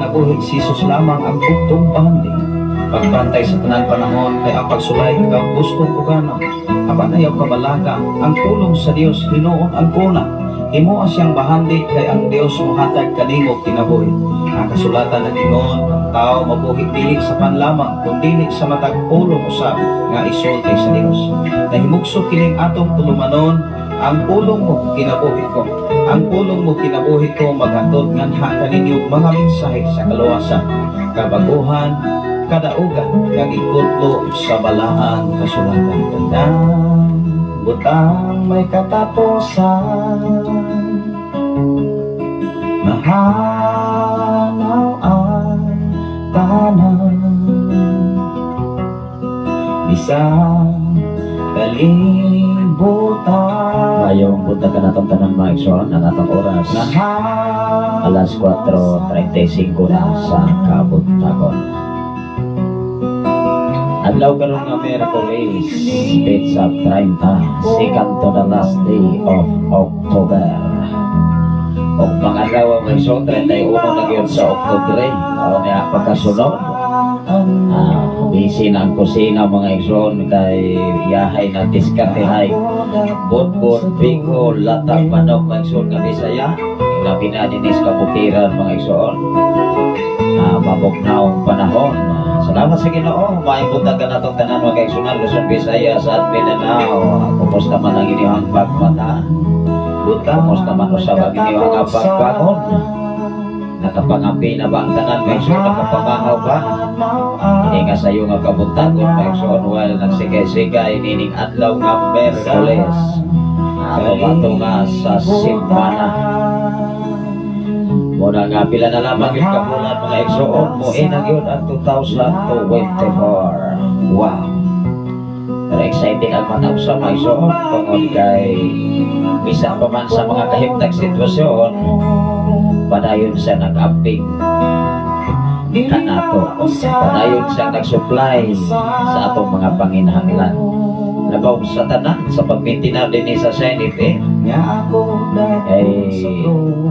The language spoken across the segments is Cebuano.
kinabuhi, si Jesus lamang ang buktong bahandi. Pagbantay sa tanan panahon kay ang pagsulay ikaw gusto puganaw. Apan ayaw kabalaka, ang pulong sa Dios hinuon ang kuna. Himoa siyang bahandi kay ang Dios mohatag kanimo kinabuhi. Ang kasulatan nag-ingon, ang tao mabuhi dili sa pan lamang kun dili sa matag pulong usab nga isulti sa Dios. Nahimugso kining atong tulumanon, "Ang pulong mo kinabuhi ko." "Ang pulong mo kinabuhi ko" maghatod nganha kaninyo mga mensahe sa kaluwasan, kabaguhan, kadaugan kag ikutlo sa balaan kasulatan. Tanang butang may katapusan, mahanaw ang tanan, bisan kalibutan. Mayong buntag kanatong tanan, mga igsoon, ang atong oras alas 4:35 na sa kabuntagon. Adlaw karon nga Miyerkules, petsa 30, second to the last day of October. Og mga adlaw, mga igsoon, 31 na gyud sa Oktubre. O niya pagkasunod, busy na ang kusina, mga igsoon, kay yahay na diskartehay. Botbot, biko, latag manok, mga igsoon nga Bisaya. Labi na dinhi sa kabukiran, mga igsoon. Mabugnaong panahon. Salamat sa Ginoo. Maayong buntag kanatong tanan, mga kaigsunan, Luzon, Visayas at Mindanao. Kumusta man ang inyong pagmata? Kumusta man usab ang inyong pagbangon? Nakapangampi na ba ang tanan, mga igsoon? Nakapamahaw ba? Hindi nga sayo nga kabuntagon, mga igsoon, while nagsigay-sigay nining adlaw nga Miyerkules. Ato ba nga sa simana? Muna nga pila na lamang yung kabulan, mga igsoon, mo na gyud ang 2024. Wow! Pero exciting ang matag sa mga igsoon tungod kay bisan pa man sa mga kahimtang sitwasyon, padayon siya nag-amping kanato. Padayon siya nag-supply sa atong mga panginahanglan. Labaw sa tanan sa pagmintinar din sa Senate eh, eh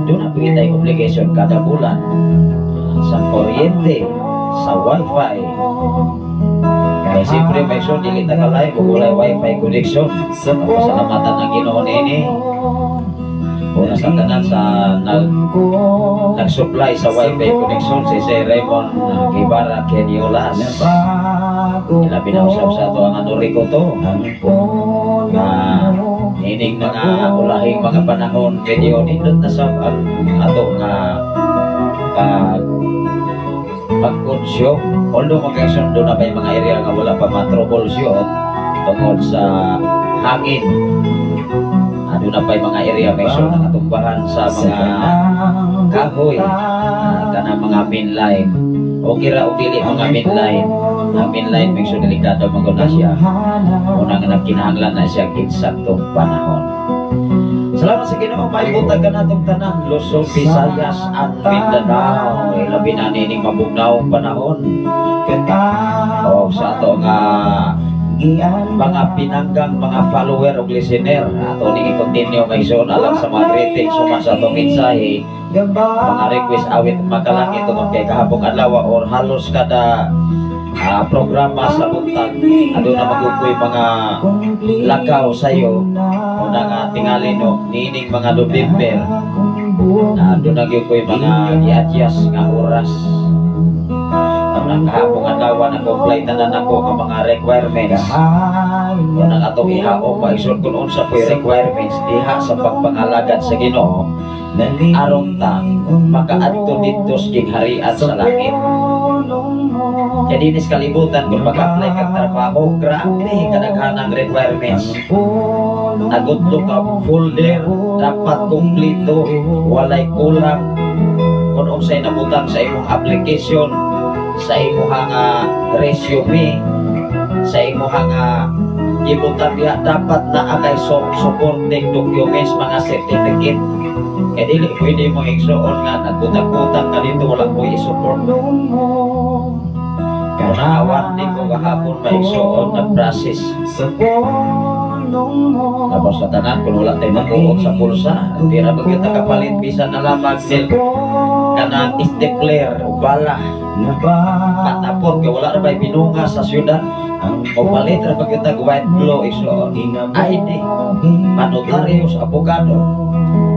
doon na pagkita yung obligation kada bulan sa kuryente, sa wifi. Kaya siyempre may so dili ta kalay kung walay wifi connection. Pasalamatan ang Ginoo niini. Una sa tanan sa nag-supply sa wifi connection, si Sir Raymond Guevara Kenyolas. Ilabi na usab sa ato ang ano Rico to nga nining mga ulahing mga panahon medyo nindot na sab ang ato nga pag-consume. Although, mga doon na may mga area nga wala pa ma-troubleshoot tungod sa hangin. Ano na pa yung mga area may so nakatumbahan sa mga kahoy, kanang mga main line. Okay ra og dili mga main line. Ang main line may so delikado man gud na siya. Una nga nagkinahanglan na siya insaktong panahon. Salamat sa Ginoo, may buntag kanatong tanan, Luzon, Visayas at Mindanao. Labi na nining mabugnawong panahon. O sa ato nga mga pinanggang mga follower o listener, ato ning i-continue kay zone alang sa mga greetings human sa atong mensahe, mga request awit makalangit, tungod kay kahapong adlaw or halos kada programa sa buntag aduna magugoy mga lakaw sayo. Una nga tingali no niining mga November na aduna gyud koy mga gi-adjust nga oras. Ang kahapong adlaw na comply tanan nako nga mga requirements. Unang atong ihaom maisod kung unsa po'y requirements diha sa pagpangalagad sa Ginoo aron ta makaadto didto sa gingharian sa langit. Kaya dinis kalibutan, kung mag-apply kag trabaho, grabe kadaghanang requirements. Nagudlo ka folder, dapat kumplito, walay kulang. Kung unsay nabutang sa imong application, sa imong nga resume, sa imong nga gibutang diha, dapat naa kay supporting documents, mga certificate. Kaya dili pwede mo, igsoon, nga nagbutang-butang ka dito, wala mo i-support. Unawan di ko kahapon maigsoon nag-process. Tapos sa tanan, kung wala tayo makuot sa bulsa, hindi na kita kapalit, bisan na lamang milk. Kanang stapler o bala patapon kay wala ra bay binunga sa syudad. O palit ra pag kitag white glow, igsoon. ID, panotaryo sa abogado.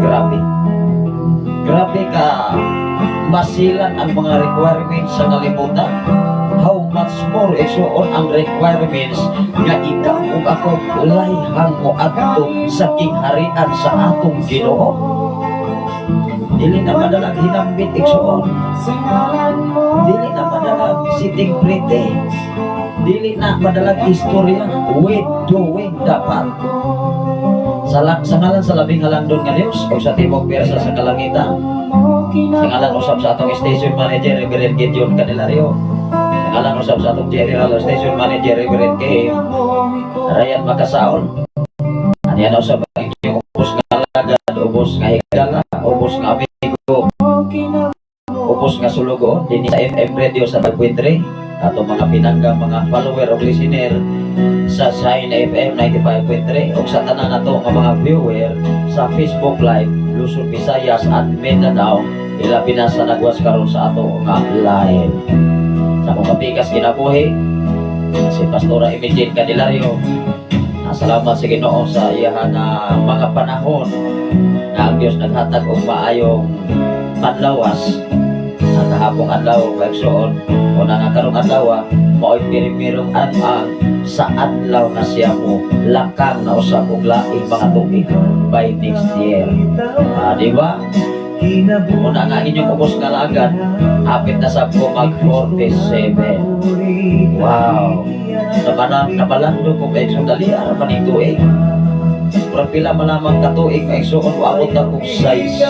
Grabe. Grabe ka masilan ang mga requirements sa kalibutan. How much more, igsoon, ang requirements nga ikaw ug ako layhang mo adto sa kingharian sa atong Ginoo. Dili na madalag hinambit, igsoon. Dili na madalag sitting pretty. Dili na madalag istorya. With doing dapat. Sa ngalan sa labing halangdon nga Dios o sa tibok pwersa sa kalangitan. Sa ngalan usab sa atong station manager, Reverend Gideon Candelario. Sa ngalan usab sa atong general station manager, Reverend K. Ryan Makasaol. Aniya na usab ang inyong ubos nga alagad, ubos nga higala, ubos nga amigo, ubos nga sulugoon dinhi sa FM Radio sa 5.3, ato mga pinangga, mga follower o listener sa Shine FM 95.3 ug sa tanan nato nga mga viewer sa Facebook Live Luzon, Visayas at Mindanao, ilabi na sa nagwas karon sa ato nga live. Sa akong kapikas kinabuhi, si Pastora Imogene Candelario. Salamat sa Ginoo sa iyaha nga mga panahon na ang Dios naghatag og maayong panlawas sa kahapong adlaw, kaigsoon, o na nga karong adlaw mao'y primerong an sa adlaw na siya mo lakang na usab og laing mga tuig by next year. Di ba? Una nga inyong ubos nga lagad, hapit na sa ko mag 47. Wow. Nabalando ko kay igsoon, dali ara man ning tuig. Murag pila man lamang katuig, mga igsoon, waabot na kong 60.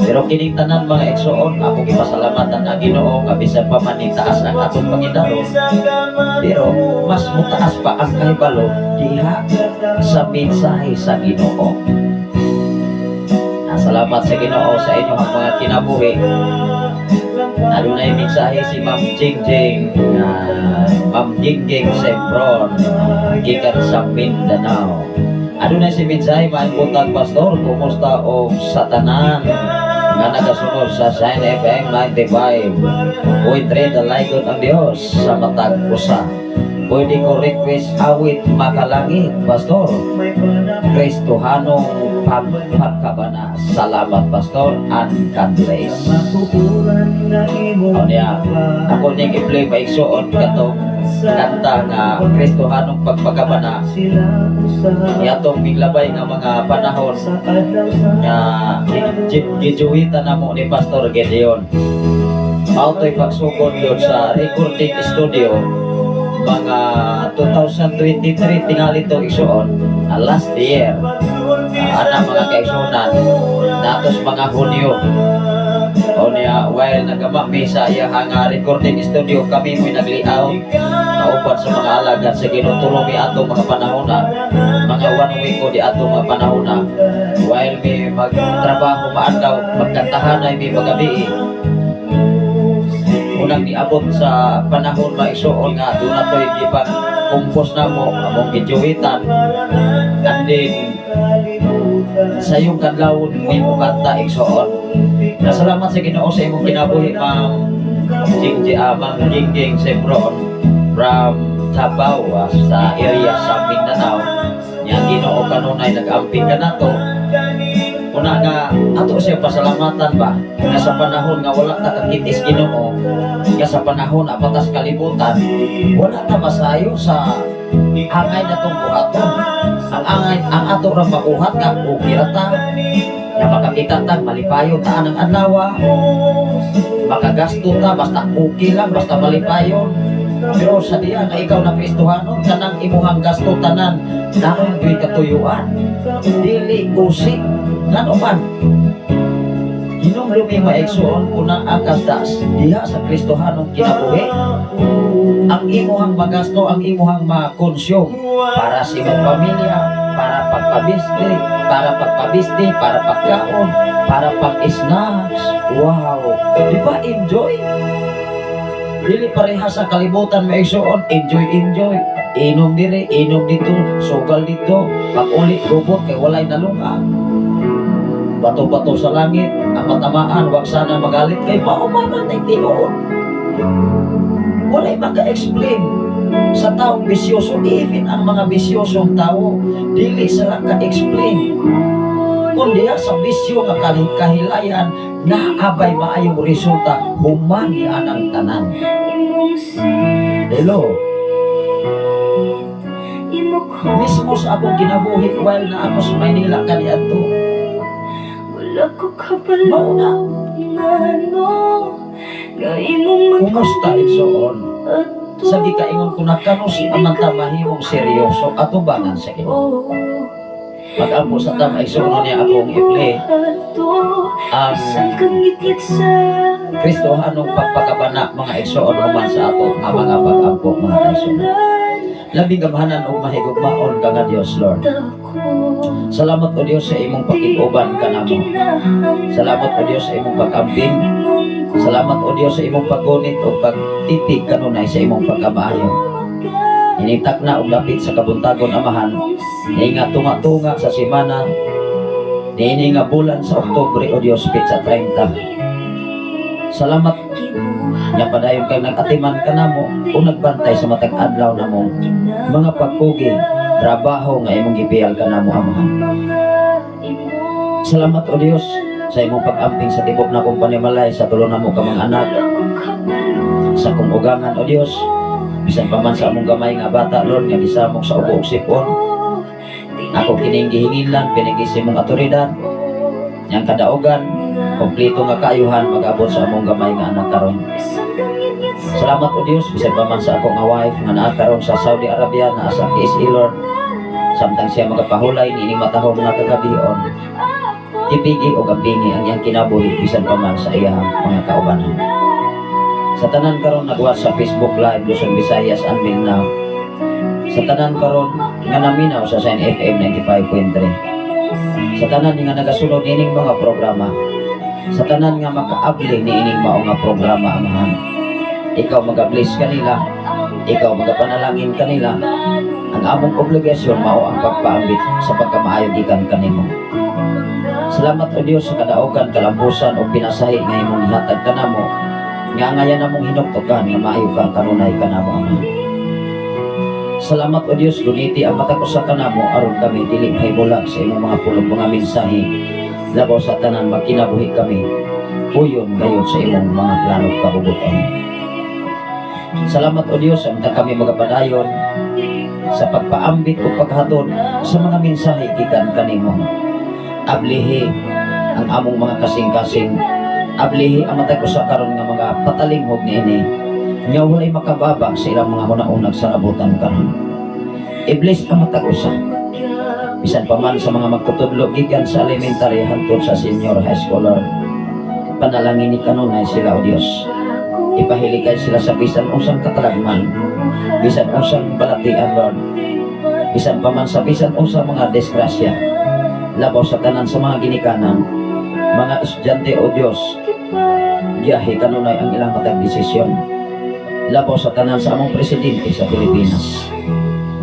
Pero kining tanan, mga igsoon, ako gipasalamatan ang Ginoo nga bisan pa man taas ang atong pangidaron, pero mas mutaas pa ang kahibalo diha sa mensahe sa Ginoo. Salamat sa Ginoo sa inyong mga kinabuhi. Adunay mensahe si Ma'am Jingjing, Ma'am Jingjing Sempron, gikan sa Mindanao. Adunay si mensahe, "Maayong buntag, pastor, kumusta og sa tanan nga nagasunod sa Shine FM 95.3, dalaygon ang Dios sa matag usa. Pwede ko request awit Makalangit, pastor? Kristohanong pagpagkabana. Salamat, pastor, and God bless." O niya, ako niyang i-play pa, igsuon, katong kanta nga Kristohanong Pagpagkabana. Yatong miglabay nga mga panahon nga gijuwitan na mo ni Pastor Gideon. Auto'y pagsugod yun sa recording studio mga 2023 tingali to, igsuon, last year. Ana mga kaigsunan, natos mga Hunyo. O niya, while nagama mi sa iya nga recording studio, kami mo'y nag-layout kauban sa mga alagad sa Ginoo. Mi ato mga panahona, mga one week ko di ato mga panahona while mi magtrabaho maadlaw, magkantahanay mi magabi. Unang niabot sa panahon, maigsuon, nga doon na to'y gipang compose na mo among gijuwitan, and then sa iyong kadlawon mo kanta, igsoon. Nasalamat sa Ginoo sa imong kinabuhi, Ma'am Jing, Ma'am Jingjing Sembron from Tabao, sa area sa Mindanao. Nya Ginoo kanunay nag-amping kanato. Una nga ato siya pasalamatan ba nga sa panahon nga wala ta kakitis Ginoo, nga sa panahon apatas kalibutan, wala ta masayo sa angay na tong buhaton. Ang angay ang ato ra mabuhat nga okay ra ta, nga makakita ta, malipayon ta ang adlaw, makagasto ta, basta okay lang, basta malipayon. Pero sa diya nga ikaw na Kristohanon, kanang imuhang gasto tanan naa gyud katuyuan, dili usik. Ngano man, hinumdumi, mga igsoon, kuna ang kasdas diha sa Kristohanong kinabuhi, ang imuhang magasto, ang imuhang ma-consume para sa imong pamilya, para pagpabisti, para pagkaon, para pag-snacks. Wow, di ba enjoy? Dili pareha sa kalibutan, mga igsoon, enjoy enjoy. Inom dire, inom dito, sugal dito, pag uli gubot kay walay nalungan. Bato-bato sa langit, ang matamaan, wag sana magalit kay mao man ay tinuod. Walay maka-explain sa taong bisyoso. Even ang mga bisyosong tao, dili sila ka-explain. Kung diha sa bisyo nga kahilayan, naabay maayong resulta, human anang tanan. Hello? Mismo sa akong kinabuhi while na ako sa Maynila kaniadto. Wala ko kabalo Mao na. Ngano nga imong Kumusta, igsoon? ato. Sa gikaingon ko na kanus man ta mahimong seryoso atubangan sa Ginoo. Oh, Mag-ampo sa tama, igsoon, niya akong i-play ang Bisan kang ngitngit sa Kristohanong pagpakabana, mga igsoon, human sa ato nga mga pag-ampo, mga kaigsoon. Labing gamhanan ug mahigugmaon ka nga Dios, Lord. Salamat, o Dios, sa imong pakig-uban kanamo. Salamat, o Dios, sa imong pag-amping. Salamat, o Dios, sa imong paggunit o pagtipig kanunay sa imong pagkamaayo. Initak na og lapit sa kabuntagon, Amahan. Ni nga tunga-tunga sa semana. Niini nga bulan sa Oktubre, o Dios, petsa 30. Salamat nga padayon kang nag-atiman kanamo o nagbantay sa matag adlaw namo mga pagkugi, trabaho nga imong gipiyal kanamo, Amahan. Salamat, o Dios, sa imong pag-amping sa tibok na kong panimalay, sa tulo namo ka mga anak, sa kong ugangan, o Dios, bisan pa man sa among gamay nga bata, Lord, nga gisamok sa ubo ug sipon. Ako kining gihinginlan pinagi sa imong atoridad yang kadaugan, kompleto nga kaayuhan mag-abot sa among gamay nga anak karon. Salamat, o Dios, bisan pa man sa ako nga wife nga naa karon sa Saudi Arabia, naa sa KSA, Lord, samtang siya magapahulay niining matahom nga kagabion. Tipigi o ampingi ang iyang kinabuhi bisan pa man sa iyang mga kaubanan. Sa tanan karon nagwa sa Facebook Live Luzon, Visayas and Mindanao. Sa tanan karon nga naminaw sa Shine FM 95.3. Sa tanan nga nagasunod niining mga programa. Sa tanan nga makaabli niining mao nga programa, Amahan. Ikaw magabless kanila, ikaw magapanalangin kanila. Ang among obligasyon mao ang pagpaambit sa pagkamaayo gikan kanimo. Salamat, o Dios, sa kadaugan, kalambusan o pinasahi nga imong gihatag kanamo. Nga ngayan namong hinuktukan nga maayo ka kanunay kanamo, Ama. Salamat, o Dios, guniti ang matag usa kanamo aron kami dili mahibulag sa imong mga pulong, mga mensahe. Labaw sa tanan, magkinabuhi kami uyon gayon sa imong mga plano kabubuton. Salamat, o Dios, samtang kami magapadayon sa pagpaambit o paghatod sa mga mensahe gikan kanimo. Ablihi ang among mga kasing-kasing. Ablihi ang matag usa karon nga mga patalinghog niini nga walay makababa sa ilang mga hunahunag sa labutan karon. I-bless ang matag usa. Bisan pa man sa mga magtutudlo gikan sa elementary hangtod sa senior high schooler. Panalangin ni kanunay sila, O Dios. Ipahilikay sila sa bisan unsang katalagman, bisan unsang balatian, Lord. Bisan pa man sa bisan unsang mga disgrasya. Labaw sa tanan sa mga ginikanan, mga estudyante, O Dios, giyahe kanunay ang ilang matag desisyon. Labaw sa tanan sa among presidente sa Pilipinas.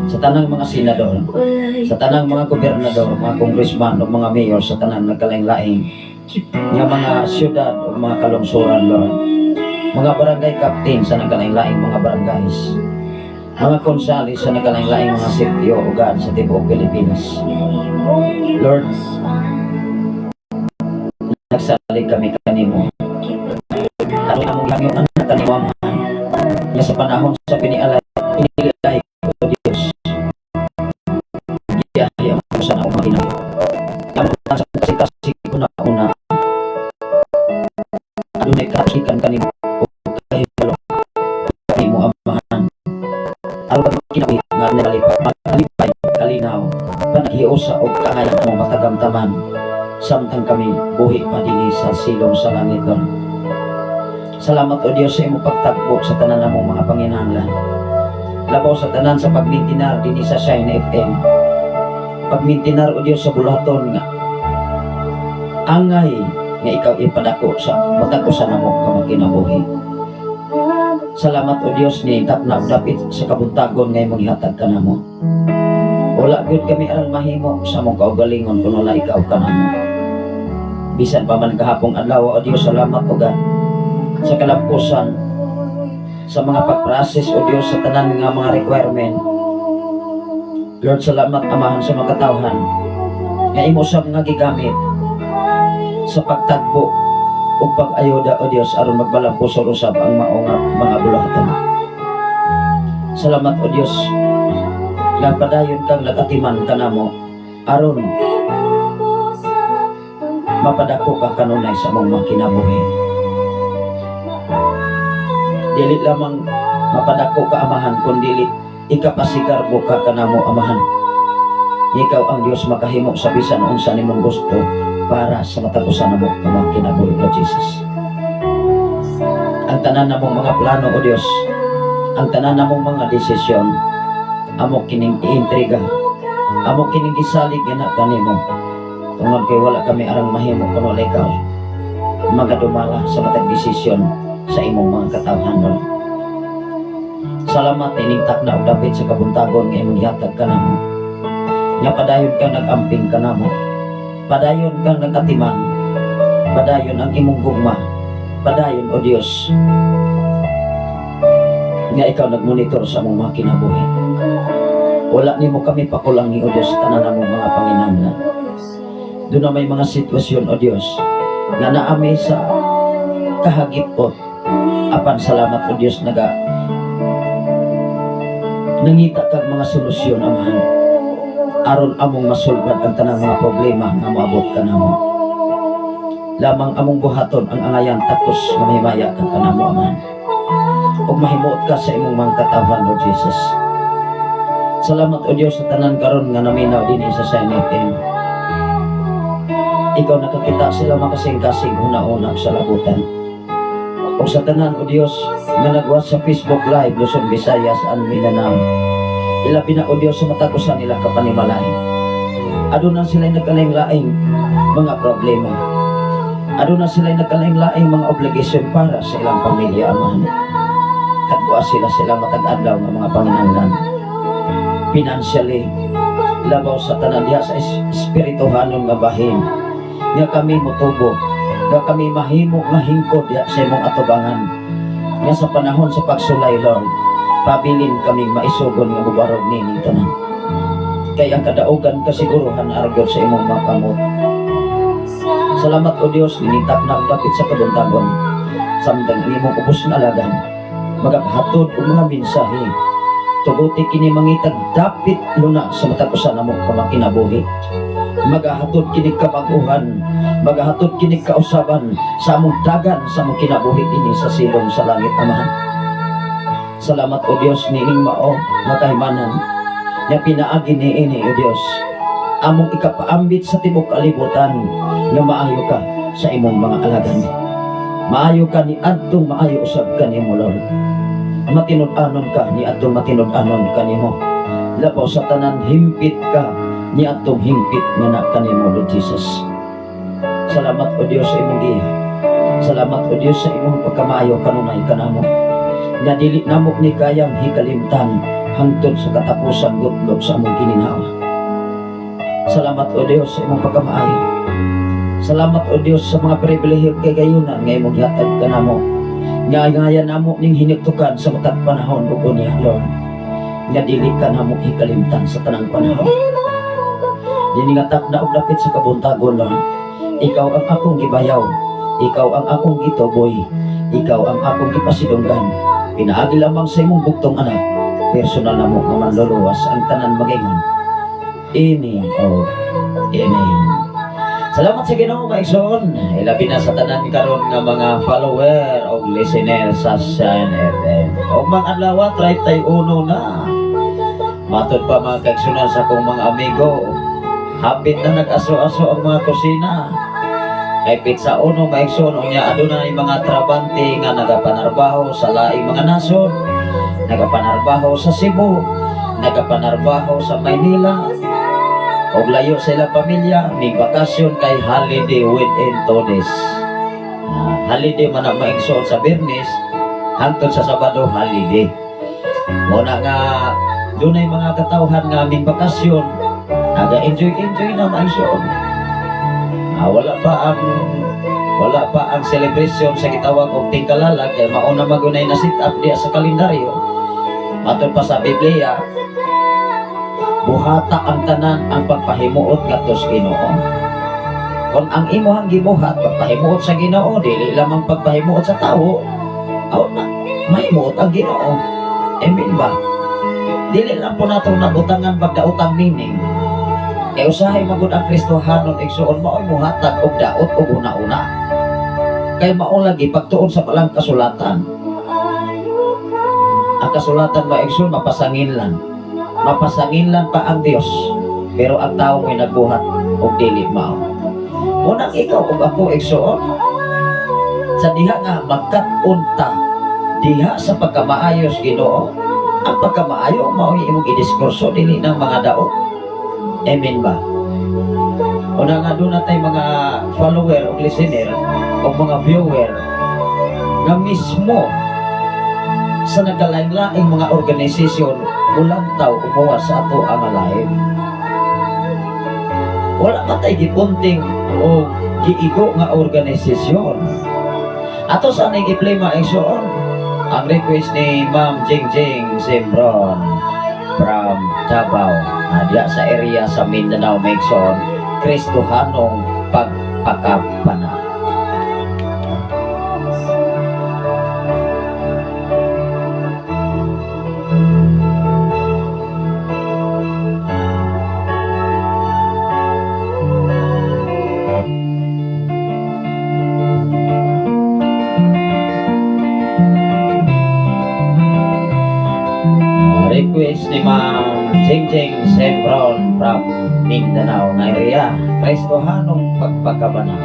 Sa tanang mga senador, sa tanang mga gobernador, mga congressman o mga mayor sa tanang nagkalaing-laing nga mga syudad o mga kalungsuran, Lord. Mga barangay captain sa nagkalaing-laing mga barangays. Mga konsehales sa nagkalaing-laing mga sitio o God sa tibuok Pilipinas. Lord, nagsalig kami kanimo. Karon among gihangyo ang kanimo, Amahan. Nga sa panahon sa pinialay, pinilay o Dios. Giyahe ang sa naong mga. Ang sa kasi una-una. Adunay kasikan kanimo o kahibalo kanimo, Amahan. Aron kinabuhi nga nalipay, maglipay, kalinaw, panaghiusa o kaangayan mo makagamtaman samtang kami buhi pa dinhi sa silong sa langit, Lord. Salamat, O Dios, sa imong pagtagbo sa tanan namong mga panginahanglan. Labaw sa tanan sa pagmintinar dinhi sa Shine FM. Pagmintinar, O Dios, sa bulaton nga angay nga ikaw ipadako sa matag usa namo ka makinabuhi. Salamat, O Dios, ni tapna og dapit sa kabuntagon nga imong gihatag kanamo. Wala gyud kami aron mahimo sa among kaugalingon kung wala ikaw kanamo. Bisan pa man gahapong adlaw, O Dios, salamat, O God, sa kalampusan sa mga pag-process, O Dios, sa tanan nga mga requirement. Lord, salamat, Amahan, sa mga katawhan nga imo sab nga gigamit sa pagtagbo ug pag-ayuda, O Dios, aron magbalampuson usab ang mao nga mga buluhaton. Salamat, O Dios, nga padayon kang nagatiman kanamo aron mapadako ka kanunay sa among mga kinabuhi. Dili lamang mapadako ka, Amahan, kundi ikapasigarbo ka kanamo, Amahan. Ikaw ang Dios makahimo sa bisan unsa nimong gusto para sa matag usa namo nga mga kinabuhi, Lord Jesus. Ang tanan namong mga plano, O Dios, ang tanan namong mga desisyon, amo kining iintriga, amo kining gisalig nga na kanimo. Tungod kay wala kami arang mahimo kung wala ikaw magadumala sa matag desisyon sa imong mga katawhan, Lord. Salamat ining takna og dapit sa kabuntagon nga imong gihatag kanamo. Nga padayon kang nag-amping kanamo. Padayon kang nag-atiman. Padayon ang imong gugma. Padayon, O Dios, nga ikaw nagmonitor sa among mga kinabuhi. Wala nimo kami pakulangi, O Dios, tanan namong mga panginahanglan. Duna may mga sitwasyon, O Dios, nga naami sa kahagipot. Apan salamat, O Dios, naga nangita kag mga solusyon, Amahan, aron among masulbad ang tanang mga problema nga moabot kanamo. Lamang among buhaton ang angayan takos nga mahimaya ka kanamo, Amahan, ug mahimuot ka sa imong mga katawhan, Lord Jesus. Salamat, O Dios, sa tanan karon nga naminaw dinhi sa Shine FM. Ikaw nakakita sila makasing-kasing una-una sa labutan. O sa tanan, O Dios, nga nag-watch sa Facebook Live, Luzon, Visayas, and Mindanao. Ilabi na, O Dios, sa matag usa nila kapanimalay. Aduna sila nagkalaing-laing mga problema. Aduna sila nagkalaing-laing mga obligasyon para sa ilang pamilya, Amahan. Tagwa sila sila matag adlaw nga mga panginahanglan. Financially, labaw sa tanan diha sa espirituhanon nga bahin nga kami motubo, nga kami mahimo nga hingkod diha sa imong atubangan, nga sa panahon sa pagsulay, Lord, pabilin kaming maisugon nga mubarog nining tanan, kay ang kadaugan kasiguruhan argyod sa imong mga kamot. Salamat, O Dios, ninitap na ang dapit sa kabuntagon samtang ang imong ubos nga alagan magakahatod og mga mensahe. Tuguti kini mangitag dapit luna sa matag usa namo ka mga kinabuhi. Magahatod kini kabag-uhan, magahatod kini kausaban sa among dagan sa among kinabuhi dinhi sa silong sa langit, Amahan. Salamat, O Dios, niining mao nga kahimanan nga pinaagi niini, O Dios, among ikapaambit sa tibok kalibutan nga maayo ka sa imong mga alagan. Maayo ka ni adtong maayo usab kanimo, Lord. Matinud-anon ka ni adtong matinud-anon kanimo. Labaw sa tanan, himpit ka ni adtong himpit nga na kanimo, Lord Jesus. Salamat, O Dios, sa imong giya. Salamat, O Dios, sa imong pagkamaayo kanunay kanamo. Nga dili namo ni kayang hikalimtan hangtod sa katapusan gutlog sa among gininhawa. Salamat, O Dios, sa imong pagkamaayo. Salamat, O Dios, sa mga pribilehiyo kay gayunan nga imong gihatag kanamo. Nga ngaya namo ning hinigtukan sa matag panahon ug unya, Lord. Nga dili ka namo hikalimtan sa tanang panahon. Dini nga takna og dapit sa kabuntagon, Lord. Ikaw ang akong gibayaw. Ikaw ang akong gituboy. Ikaw ang akong gipasidunggan. Pinaagi lamang sa imong bugtong anak. Personal namo nga manluluwas, ang tanan magaingon, "Amen o Amen." Salamat sa Ginoo, maigsoon. Ilabi na sa tanan karon nga mga follower o listener sa Shine FM. O mga adlaw, 31 na. Matod pa, mga kaigsunan, sa akong mga amigo, hapit na nag-aso-aso ang mga kusina. Kay petsa 1, maigsoon, unya aduna yung mga trabante nga nagapanarbaho sa laing mga nasod, nagapanarbaho sa Cebu, nagapanarbaho sa Maynila, og layo sa ilang pamilya, may bakasyon kay holiday within 2 days. Ah, holiday man ang, maigsoon, sa Biyernes, hangtod sa Sabado holiday. Muna nga dunay mga katawhan nga aming bakasyon, naga enjoy enjoy na, maigsoon. Wala pa ang celebration sa gitawag og tingkalalag kay mao na magunay na set up diya sa kalendaryo. Matod pa sa Biblia, buhata ang tanan ang pagpahimuot ngadto sa Ginoo. Kung ang imuhang gibuhat pagpahimuot sa Ginoo, dili lamang pagpahimuot sa tawo, aw na mahimuot ang Ginoo. Amen ba? Dili lang po natong nabutangan pagdaotang meaning. Kay usahay magud ang Kristohanon, igsuon, mao'y muhatag og daot og una-una. Kay mao lagi pagtuon sa palang kasulatan. Ang kasulatan ba, igsoon, mapasangin lang. Mapasangin lang pa ang Dios. Pero ang tao may nagbuhat og dili mao. Unang ikaw ug ako, igsuon, sa diha nga magkat-on ta diha sa pagkamaayos Ginoo, ang pagkamaayo mao imong idiskurso, dili ng mga daot. Amen ba? Una nga doon natay mga follower o listener o mga viewer nga mismo sa nagkalain-laing mga organisasyon mulantaw umuwa sa ato ang live. Wala man tay gipunting o giigo nga organisasyon. Ato sa ning i-play, mga igsoon, ang request ni Ma'am Jing Jing Zembron from Davao, diya sa area sa Mindanao, mga igsoon, Kristohanong Pagpakabana. Request ni Ma'am Jing Jing Zembron from Mindanao nga area, Kristohanong Pagpakabana.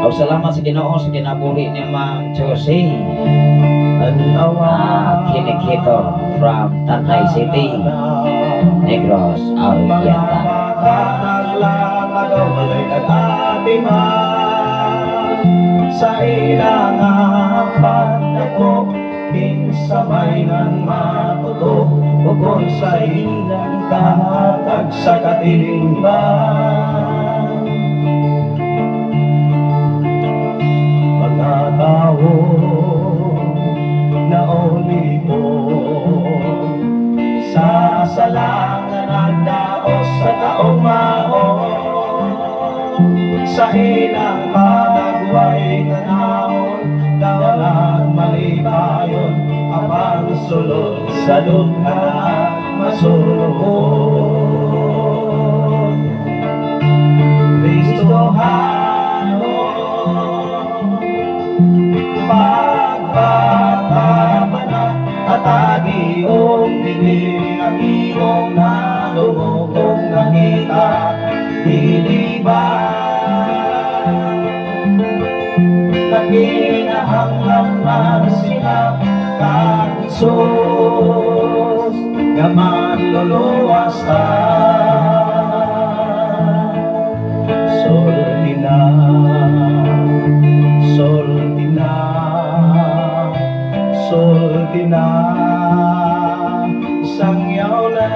Aw, salamat sa Ginoo sa kinabuhi ni Ma'am Josie Kinikito from Tanay City, Negros Oriental. Walay nag-atiman sa ilang pagdako, kinsa may nang matuto ukon sa ilang kahatag sa katilingban. Mga tao na olipon sa salangan, nagdaos sa kaugmaon sa ilang pagway tanawon, dawalag malipayon apang sulod sa dughan masulod. Kristohano pagpapabana, atagi og dili ang imong nadungog ug nakita, dili ba nakinahanglan man sila kang Jesus nga manluluwas ta? Sulti na, sulti na, sulti na, sangyaw na.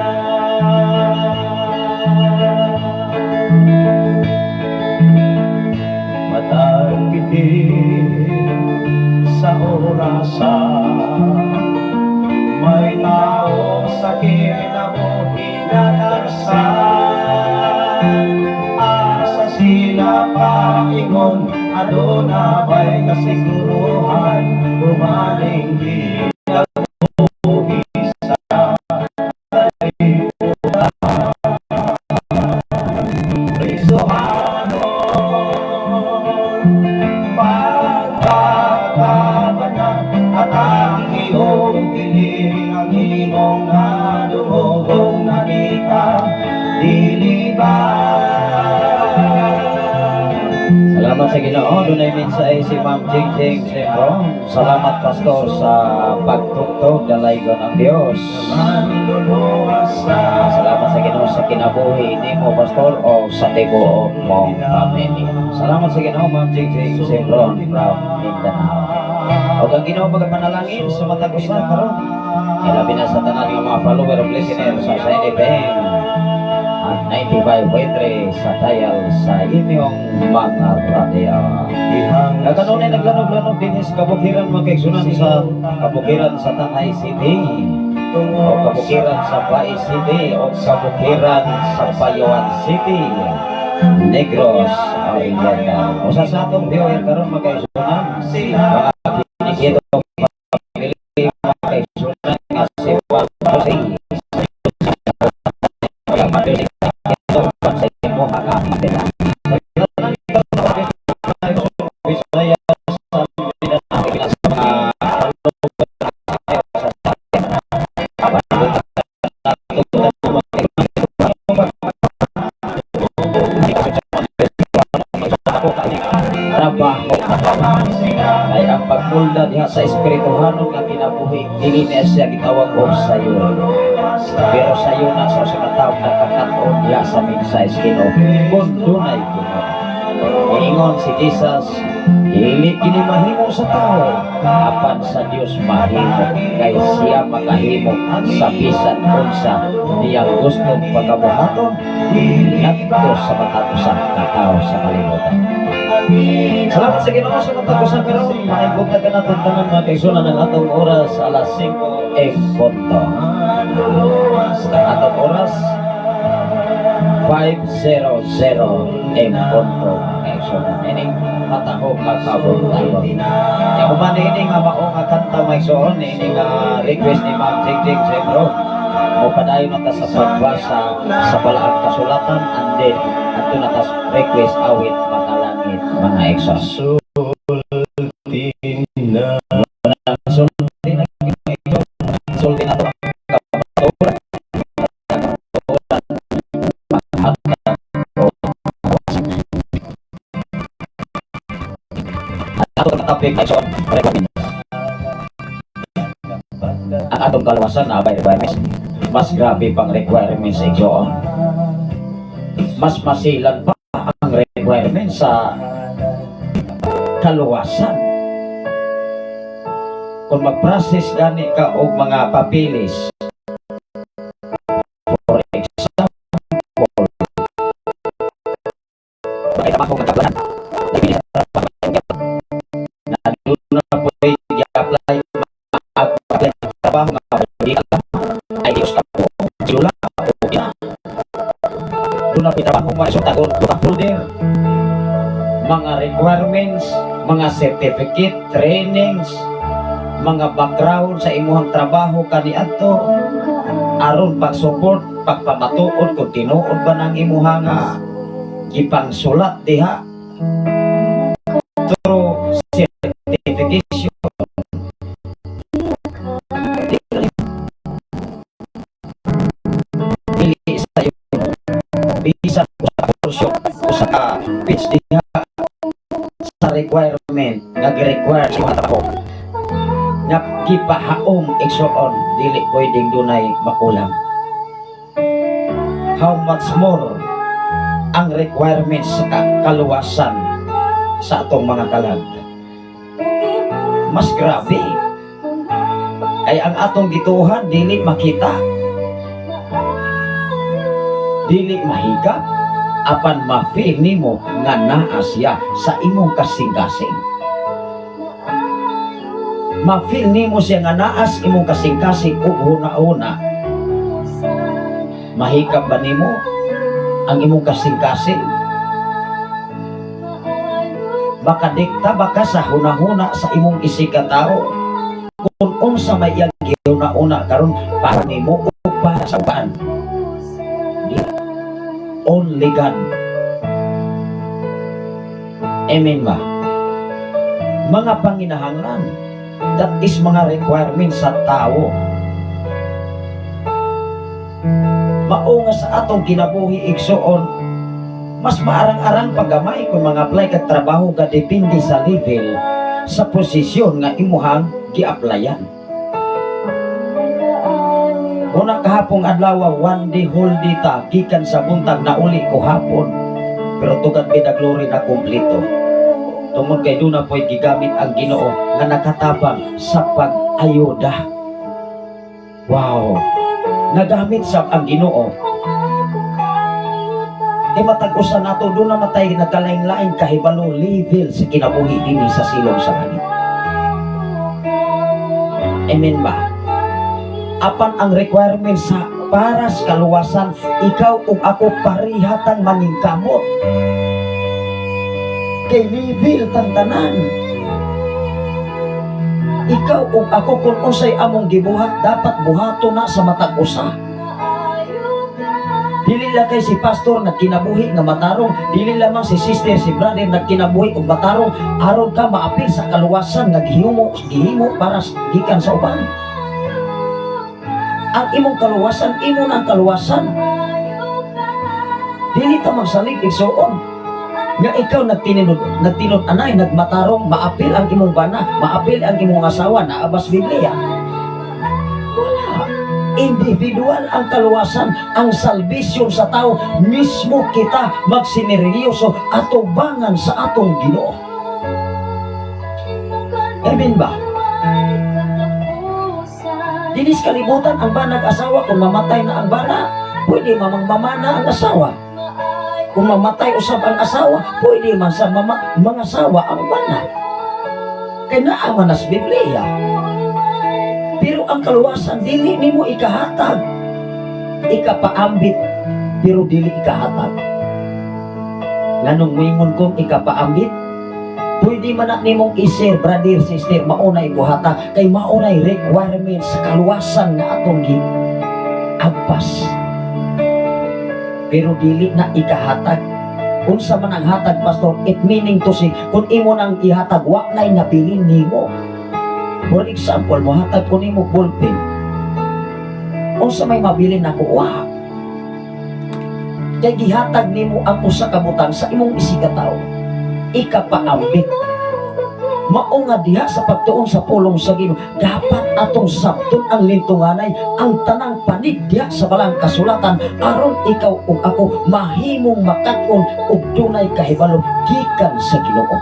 Matag sa orasa, may tao sa kinabuhi na tarsan. Asa sila paingon? Aduna ba'y kasiguruhan? Umaling kinabuhi sa kalibutan. Kristohano pagpapabana, at ang iyong piling ang imong nadungog ug nakita, dili ba Salamat sa Ginoo. Dunay mensahe si Ma'am Jing Jing Sembron. Salamat, Pastor, sa pagtugtog, dalaygon ang Dios. Manluluwas sa Salamat sa Ginoo sa kinabuhi nimo, Pastor, o sa tibuok mong pamilya. Salamat sa Ginoo, Ma'am Jing Jing Sembron from Mindanao. O ang Ginoo magapanalangin sa matag usa karon. Ilabi na sa tanan nga mga follower o listener sa Shiny FM. 95.3 sa dial sa inyong mga radyo. Dihang Nga kanunay naglanog-lanog din sa kabukiran, mga kaigsunan, sa kabukiran sa Tanay City o kabukiran sa Bais City o kabukiran sa Bayoan City, Negros Oriental. Usa sa atong viewer karon, mga kaigsunan, mga kinikito family, mga kaigsunan, nga si Juan Jose sa imo mga kapila. Bisaya sa Mindanao, sa mga trabaho, kay ang pagmulda diha sa espirituhanon nga kinabuhi, dili niya siya gitawag og sayo, pero sayo na sa usa ka tawo nakakaton diha sa mensahe sa Ginoo kung dunay Ginoo. Ingon si Jesus, dili kini mahimo sa tao, apan sa Dios mahimo, kay siya makahimo sa bisan unsa niyang gustong pagabuhaton ngadto sa matag usa ka tawo sa kalibutan. Salamat sa Ginoo sa matag usa karon. Maayong buntag kanatong tanan, mga kaigsunan. Ang atong oras, alas 5 en punto. Ang atong oras, 5:00 en punto, mga kaigsunan. Ining matahom nga kabuntagon. Ya human ini nga mao nga kanta, mga igsoon, ini nga request ni Ma'am Jingjing Sembro. Mo padayon na ta sa pagbasa sa balaang kasulatan and then adto na ta sa request awit makalangit, mga igsoon. Sulti na. Sulti na, sulti na to ang kamatuoran. Maghatag og kaluwasan. At atong topic ay so requirements. Ang atong kaluwasan na by requirements. Mas grabe pang requirements sa igsoon. Mas masilan pa ang requirements sa kaluwasan. Kung mag-process gani ka og mga papilis, for example, bakit ako nga na doon na po i-apply, ma-apply trabaho nga di alam ay Diyos ka po sila o ina, doon na po trabaho mo isulta ko folder, mga requirements, mga certificate, trainings, mga background sa imuhang trabaho kaniadto aron pag-support, pagpamatuod kung tinuod ba nang imuha nga gipangsulat diha through certification. Dili sa iyo bisan usa ka kurso, usa ka pitch diha sa requirement nga gi-require sa mga trabaho nga gipahaom, igsoon, dili pwedeng dunay makulang. How much more ang requirements sa kaluwasan sa atong mga kalag? Mas grabe kay ang atong gituhan dili makita, dili mahigap, apan ma-feel nimo nga naa siya sa imong kasing-kasing. Ma-feel nimo siya nga naa sa imong kasing-kasing ug huna-huna. Mahikap ba nimo ang imong kasing-kasing? Makadikta ba ka sa huna-huna sa imong isig ka tao kung unsa may iyang gihuna-huna karon para nimo o para sa uban? Di. Only God. Amen ba? Mga panginahanglan, that is mga requirements sa tao. Mao nga sa atong kinabuhi, igsoon, mas maarang-arang paggamay kung mga apply kag trabaho ga depende sa level, sa posisyon nga imuhang gi-applyan. Una kahapong adlaw, one day whole day ta, gikan sa buntag nauli ko hapon. Pero to God be the glory na kumpleto. Tungod kay duna po'y gigamit ang Ginoo nga nakatabang sa pag-ayuda. Wow! Nagamit sab ang Ginoo. Kay matag usa nato duna man tay nagkalain-lain kahibalo, level sa kinabuhi dinhi sa silong sa langit. Amen ba? Apan ang requirement sa para sa kaluwasan, ikaw ug ako parihatan maningkamot. Kay level tang tanan. Ikaw ug ako, kung unsay among gibuhat, dapat buhaton na sa matag usa. Dili lang kay si pastor nagkinabuhi nga matarong, dili lamang si sister, si brother nagkinabuhi og matarong aron ka maapil sa kaluwasan nga gihimo gihimo para gikan sa uban. Ang imong kaluwasan, imo na ang kaluwasan. Dili ta magsalig, igsuon, nga ikaw nagtinud anay, nagmatarong, maapil ang imong bana, maapil ang imong asawa. Naa bas Biblia? Wala. Individual ang kaluwasan, ang salbisyon sa tao mismo. Kita magsineryoso atubangan sa atong Ginoo. Amen ba? Dinis kalibutan, ang banag asawa, kung mamatay na ang bana, pwede mamang mamana ang asawa. Kung mamatay usab ang asawa, pwede man sa mga asawa ang bana. Kay naa man nas Biblia. Pero ang kaluwasan, dili nimo ikahatag. Ikapaambit, pero dili ikahatag. Nganong moingon kong ikapaambit? Pwede man na nimong i-share, brother, sister, maunay buhata, kay maunay requirement sa kaluwasan nga atong gi agpas. Pero dili na ikahatag. Unsa man ang hatag, pastor? It meaning to say, kung imo nang ihatag, wa na'y nabilin nimo. For example, mohatag ko nimo ballpen. Unsa may mabilin nako? Wa. Kay gihatag nimo ang usa ka butang sa imong isigataw. Ikapaambit. Mao nga diha sa pagtuon sa pulong sa Ginoo, dapat atong sabton ang lintunganay, ang tanang panig diha sa balang kasulatan aron ikaw ug ako mahimong makat-on ug dunay kahibalo gikan sa Ginoo.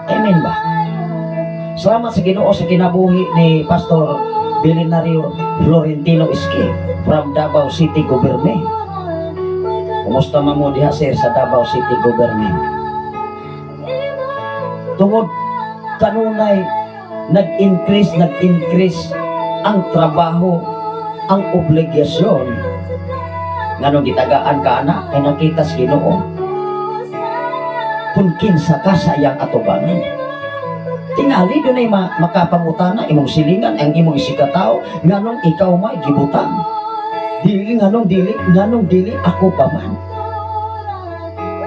Amen ba? Salamat sa Ginoo sa kinabuhi ni Pastor Billionario Florentino Iski from Davao City Government. Kumusta man mo diha, sir, sa Davao City Government? Tungod kanunay nag-increase ang trabaho, ang obligasyon. Nganong gitagaan ka ana? Kay nakita sa Ginoo kung kinsa ka sa iyang atubangan. Tingali dunay makapangutana imong silingan, ang imong isigkatao, nganong ikaw may gibutang. Dili nganong dili, nganong dili ako pa man.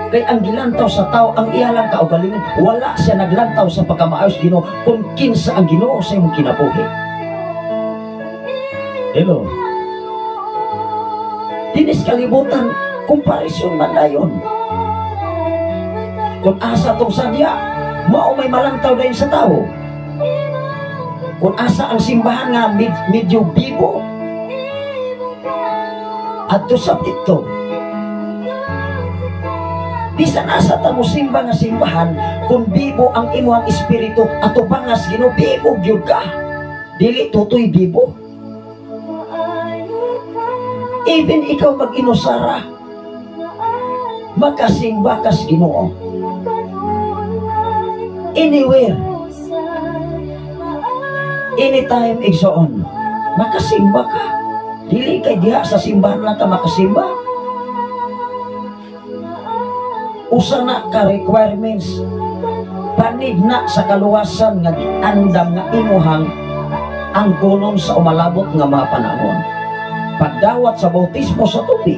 Kay ang gilantaw sa tao ang iya lang kaugalingon, wala siya naglantaw sa pagkamaayos Ginoo kung kinsa ang Ginoo sa imong kinabuhi. Hello. Dinis kalibutan, komparison man dayon. Kung asa tong sadya, mao may malantaw dayon sa tao. Kung asa ang simbahan nga medyo bibo, adto sa dito. Bisan asa ta mo simba nga simbahan, kung bibo ang imuhang espiritu atubangas Ginoo, bibo gyud ka. Dili tutoy bibo. Even ikaw mag-inusara, makasimba kas Ginoo. Anywhere, anytime, igsoon, makasimba ka. Dili kay diha sa simbahan lang ka makasimba. Usa na ka requirements, panig na sa kaluwasan nga giandam nga imuhang angkonon sa umalabot nga mga panahon. Pagdawat sa bautismo sa tubig.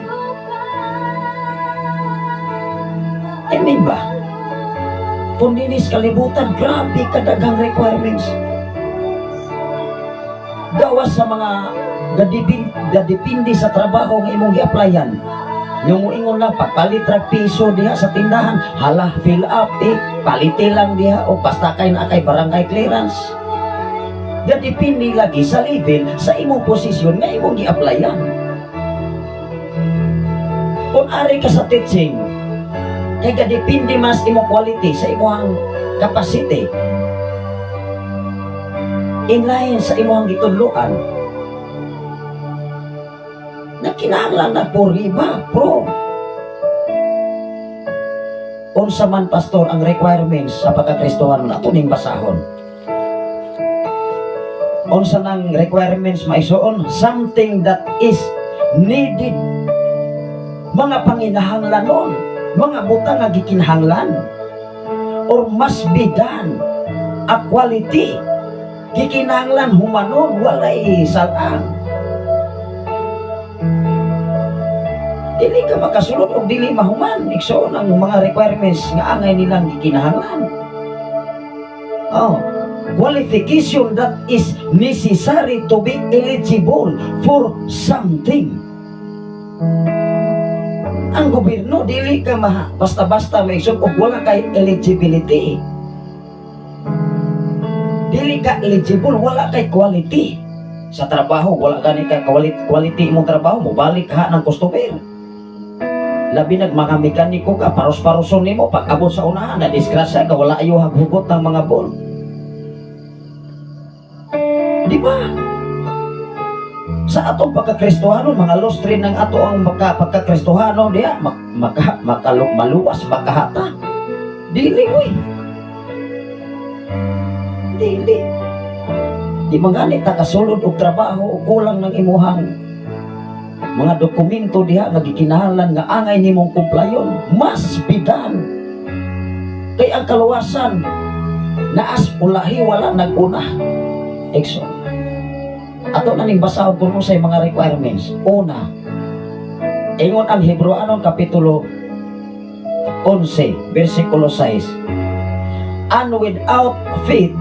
Amen ba? Kung dinis kalibutan, grabe kadaghang requirements. Gawas sa mga gadipindi sa trabaho nga imong gi-applyan. Yung moingon lang, pagpalit ra piso diha sa tindahan, hala, fill up, eh, paliti lang diha, o basta kay na kay barangay clearance. Gadipindi lagi sa level sa imong posisyon nga imong gi-applyan. Kung ari ka sa teaching, kay gadipindi mas imong quality sa imong capacity. In line sa imong gitudloan. Nakita Nagkinahanglan ng purhiba, proof. Unsa man, pastor, ang requirements sa pagkakristohan na ning basahon? Unsa nang requirements, maigsoon? Something that is needed. Mga panginahanglanon, mga butang nga gikinahanglan or must be done. A quality. Gikinahanglan humanon, walay salang. Dili ka makasulod og dili mahuman, igsoon, ang mga requirements nga angay nilang gikinahanglan. Oh, qualification that is necessary to be eligible for something. Ang gobyerno, dili ka maha basta-basta maigsoon og wala kay eligibility. Dili ka eligible, wala kay quality. Sa trabaho, wala gani ka quality imong trabaho, mo balik ha ng customer. Labi nag mga mekaniko ka, paros-paroson nimo, pag abot sa unahan, na disgrasya ka, wala ayo hugot ng mga bolt. Di ba? Sa atong pagkakristohano, mga lustre ng ato ang pagkakristohano diya, mak, maka, makaluk, maluwas, makahata. Dili, uy. Dili. Di man gani ta kasulod og trabaho, kulang ng imuhang mga dokumento diha nga gikinahanglan nga angay nimong kumplayon, must be done. Kay ang kaluwasan naas ulahi, wala naguna. Igsoon, ato na ning basahon kung unsay mga requirements. Una, ingon ang Hebreoanon kapitulo 11 bersikulo 6, "And without faith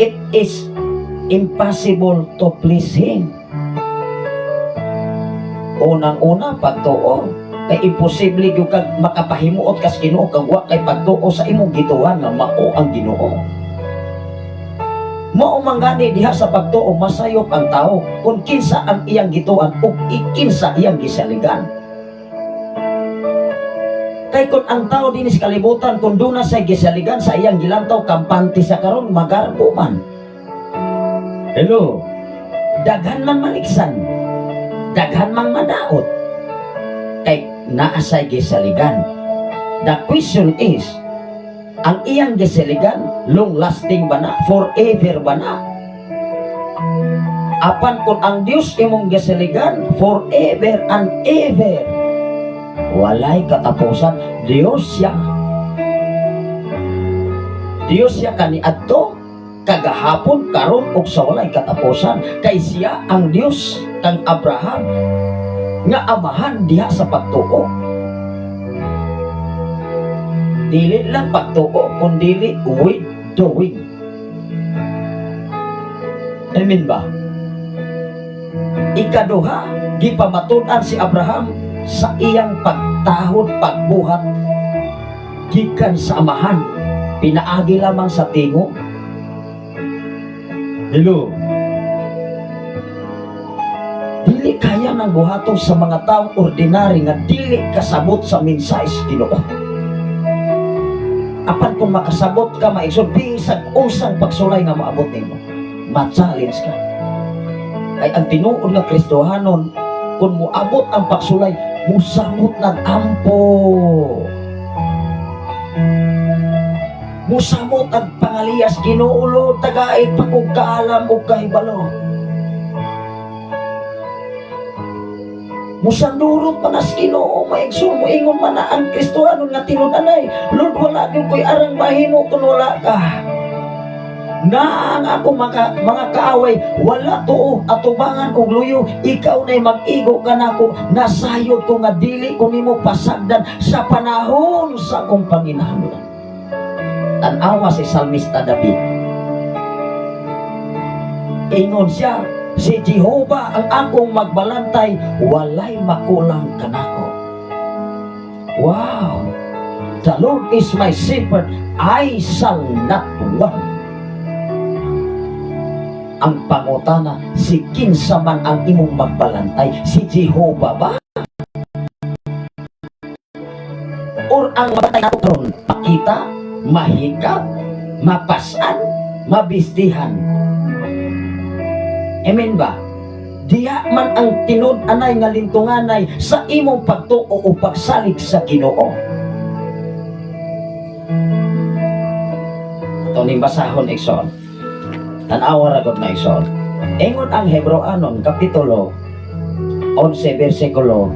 it is impossible to please Him." Unang-una, pagtuo. Kay imposible gyud kag makapahimuot kas Ginoo kag wa kay pagtuo sa imong gituohan nga mao ang Ginoo. Mao man gani diha sa pagtuo masayop ang tao kung kinsa ang iyang gituohan ug ikinsa iyang gisaligan. Kay kung ang tao dinhi sa kalibutan, kung duna sa gisaligan sa iyang gilantaw, kampante sa karon, magarbo man. Hello. Daghan man maligsan. Daghan mang madaot. Kay naa say gisaligan. The question is, ang iyang gisaligan, long lasting ba na? Forever ba na? Apan kung ang Dios imong gisaligan, forever and ever. Walay katapusan. Dios siya. Dios siya kaniadto, kagahapon, karon ug sa walay katapusan. Kay siya ang Dios kang Abraham nga amahan diha sa pagtuo. Dili lang pagtuo, kundi with doing. Amen ba? Ikaduha, gipamatud-an si Abraham sa iyang pagtahod, pagbuhat gikan sa amahan, pinaagi lamang sa tingo. Hello. Dili kaya ng buhaton sa mga taong ordinary nga dili kasabot sa mensahe sa Ginoo. Apan kung makasabot ka, maigsoon, bisag unsang pagsulay nga maabot nimo, ma-challenge ka. Kay ang tinuod nga Kristohanon, kung moabot ang pagsulay, musamot nag-ampo. Musamot ang pangaliyas, "Ginoo, Lord, tagait pa kog kaalam ug kahibalo." Musandurot man as Ginoo, maigsoon, moingon man na ang Kristohanon nga tinud-anay, "Lord, wala gyud ko'y arang mahimo kun wala ka. Na ang ako mga kaaway, wala tuo atubangan og luyo, ikaw na'y mag-igo kanako. Nasayod ko nga dili ko nimo pasagdan sa panahon sa akong panginahanglan." Tan-awa si Salmista David. Ingon siya, "Si Jehova ang akong magbalantay, walay makulang kanako." Wow! "The Lord is my shepherd, I shall not want." Ang pangutana, si kinsa man ang imong magbalantay? Si Jehova ba? Or ang magbantay nato karon, makita, mahikap, mapasan, mabistihan? Amen ba? Diha man ang tinud-anay nga lintunganay sa imong pagtuo o pagsalig sa Ginoo. Ito ning basahon, igsoon. Tanawa ra gud na, igsoon. Ingon ang Hebreoanon kapitulo 11 bersikulo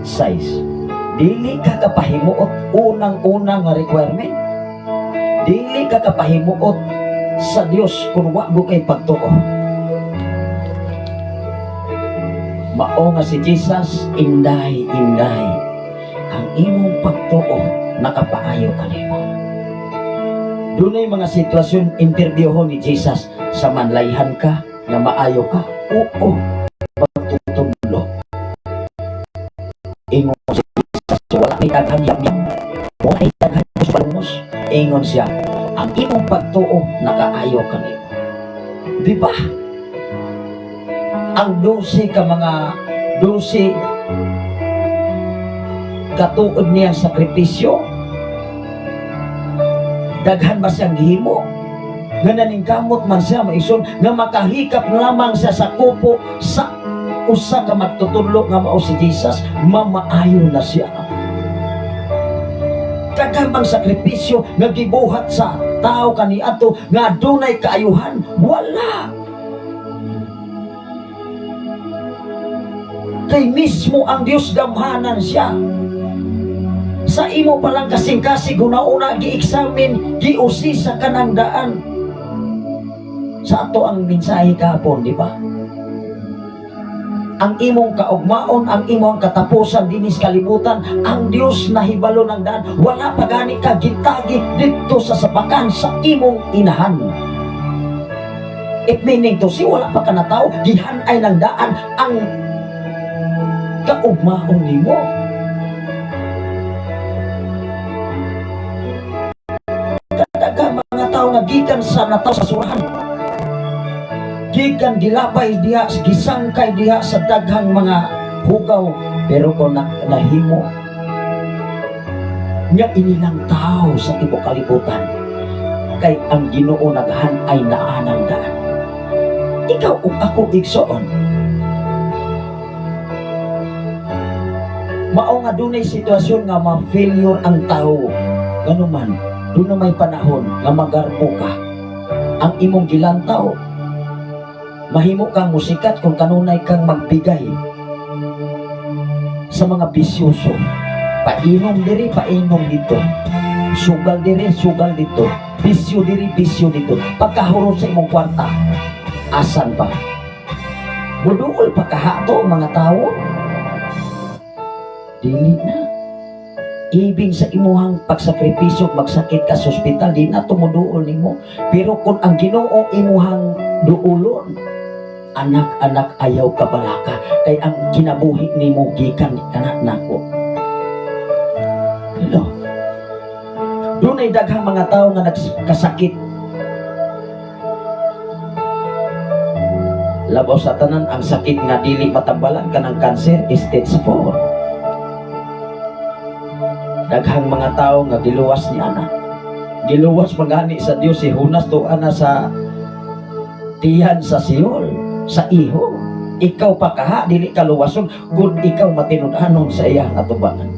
6. Dili ka kapahimuot, unang-una nga requirement. Dili ka kapahimuot sa Dios kung wa mo kay pagtuo. Mao nga si Jesus, "Inday, inday, ang imong pagtuo nakapaayo kanimo." Dunay mga sitwasyon interviewon ni Jesus sa manlayhan ka nga maayo ka. Oo, pagtutudlo. Ingon si Jesus, wala may daghan yam, wala may daghan sa palungos. Ingon siya, "Ang imong pagtuo nakaayo kanimo." Di ba? Ang 12 ka mga 12 katuod niyang sakripisyo, daghan ba siyang gihimo? Nga naningkamot man siya, maison, nga makahikap lamang siya sa kupo sa usa ka magtutudlo nga mao si Jesus, mamaayo na siya. Daghan bang sakripisyo nga gibuhat sa tao kaniadto nga adunay kaayuhan? Wala. Kay mismo ang Dios gamhanan siya. Sa imo palang kasing-kasing una-una gi-examine, giusisa ka ng daan. Sa ato ang mensahe kahapon, di ba? Ang imong kaugmaon, ang imong katapusan dinis kalibutan, ang Dios nahibalo ng daan. Wala pa gani ka gitagi didto sa sabakan sa imong inahan. It meaning to say, wala pa ka natawo, gihan-ay ng daan ang kaugmaon nimo. Kadaghang mga tao nga gikan sa nataw sa surahan, gikan gilabay diha, gisangkay diha sa daghang mga hugaw, pero kung nahimo nga inilang tao sa tibuok kalibutan, kay ang Ginoo naghan-ay naanang daan. Ikaw ug ako, igsoon, mao nga dunay sitwasyon nga ma-failure ang tao. Nganuman, doon na may panahon nga magarbo ka. Ang imong gilantaw, mahimo kang musikat kung kanunay kang magbigay sa mga bisyoso. Painom diri, painom dito. Sugal diri, sugal dito. Bisyo diri, bisyo dito. Pagkahurot sa imong kwarta, asan pa? Muduol pa kahato ang mga tao? Dili na. Ibig sa imuhang pagsakripisyo, magsakit ka sa ospital, di na tumuduol nimo. Pero kung ang Ginoo imuhang duulon, anak-anak, ayaw ka balaka, kay ang kinabuhi nimo gikan kana nako. Hello. Dunay daghang mga tao nga nagkasakit. Labaw sa tanan ang sakit nga dili matambalan, kanang cancer stage 4. Daghang mga tao nga giluwas ni ana. Giluwas magani sa Dios si Jonas to ana sa tiyan sa Seol, sa iho. Ikaw pa kaha dili ka luwason kung ikaw matinud-anon sa iyang atubangan.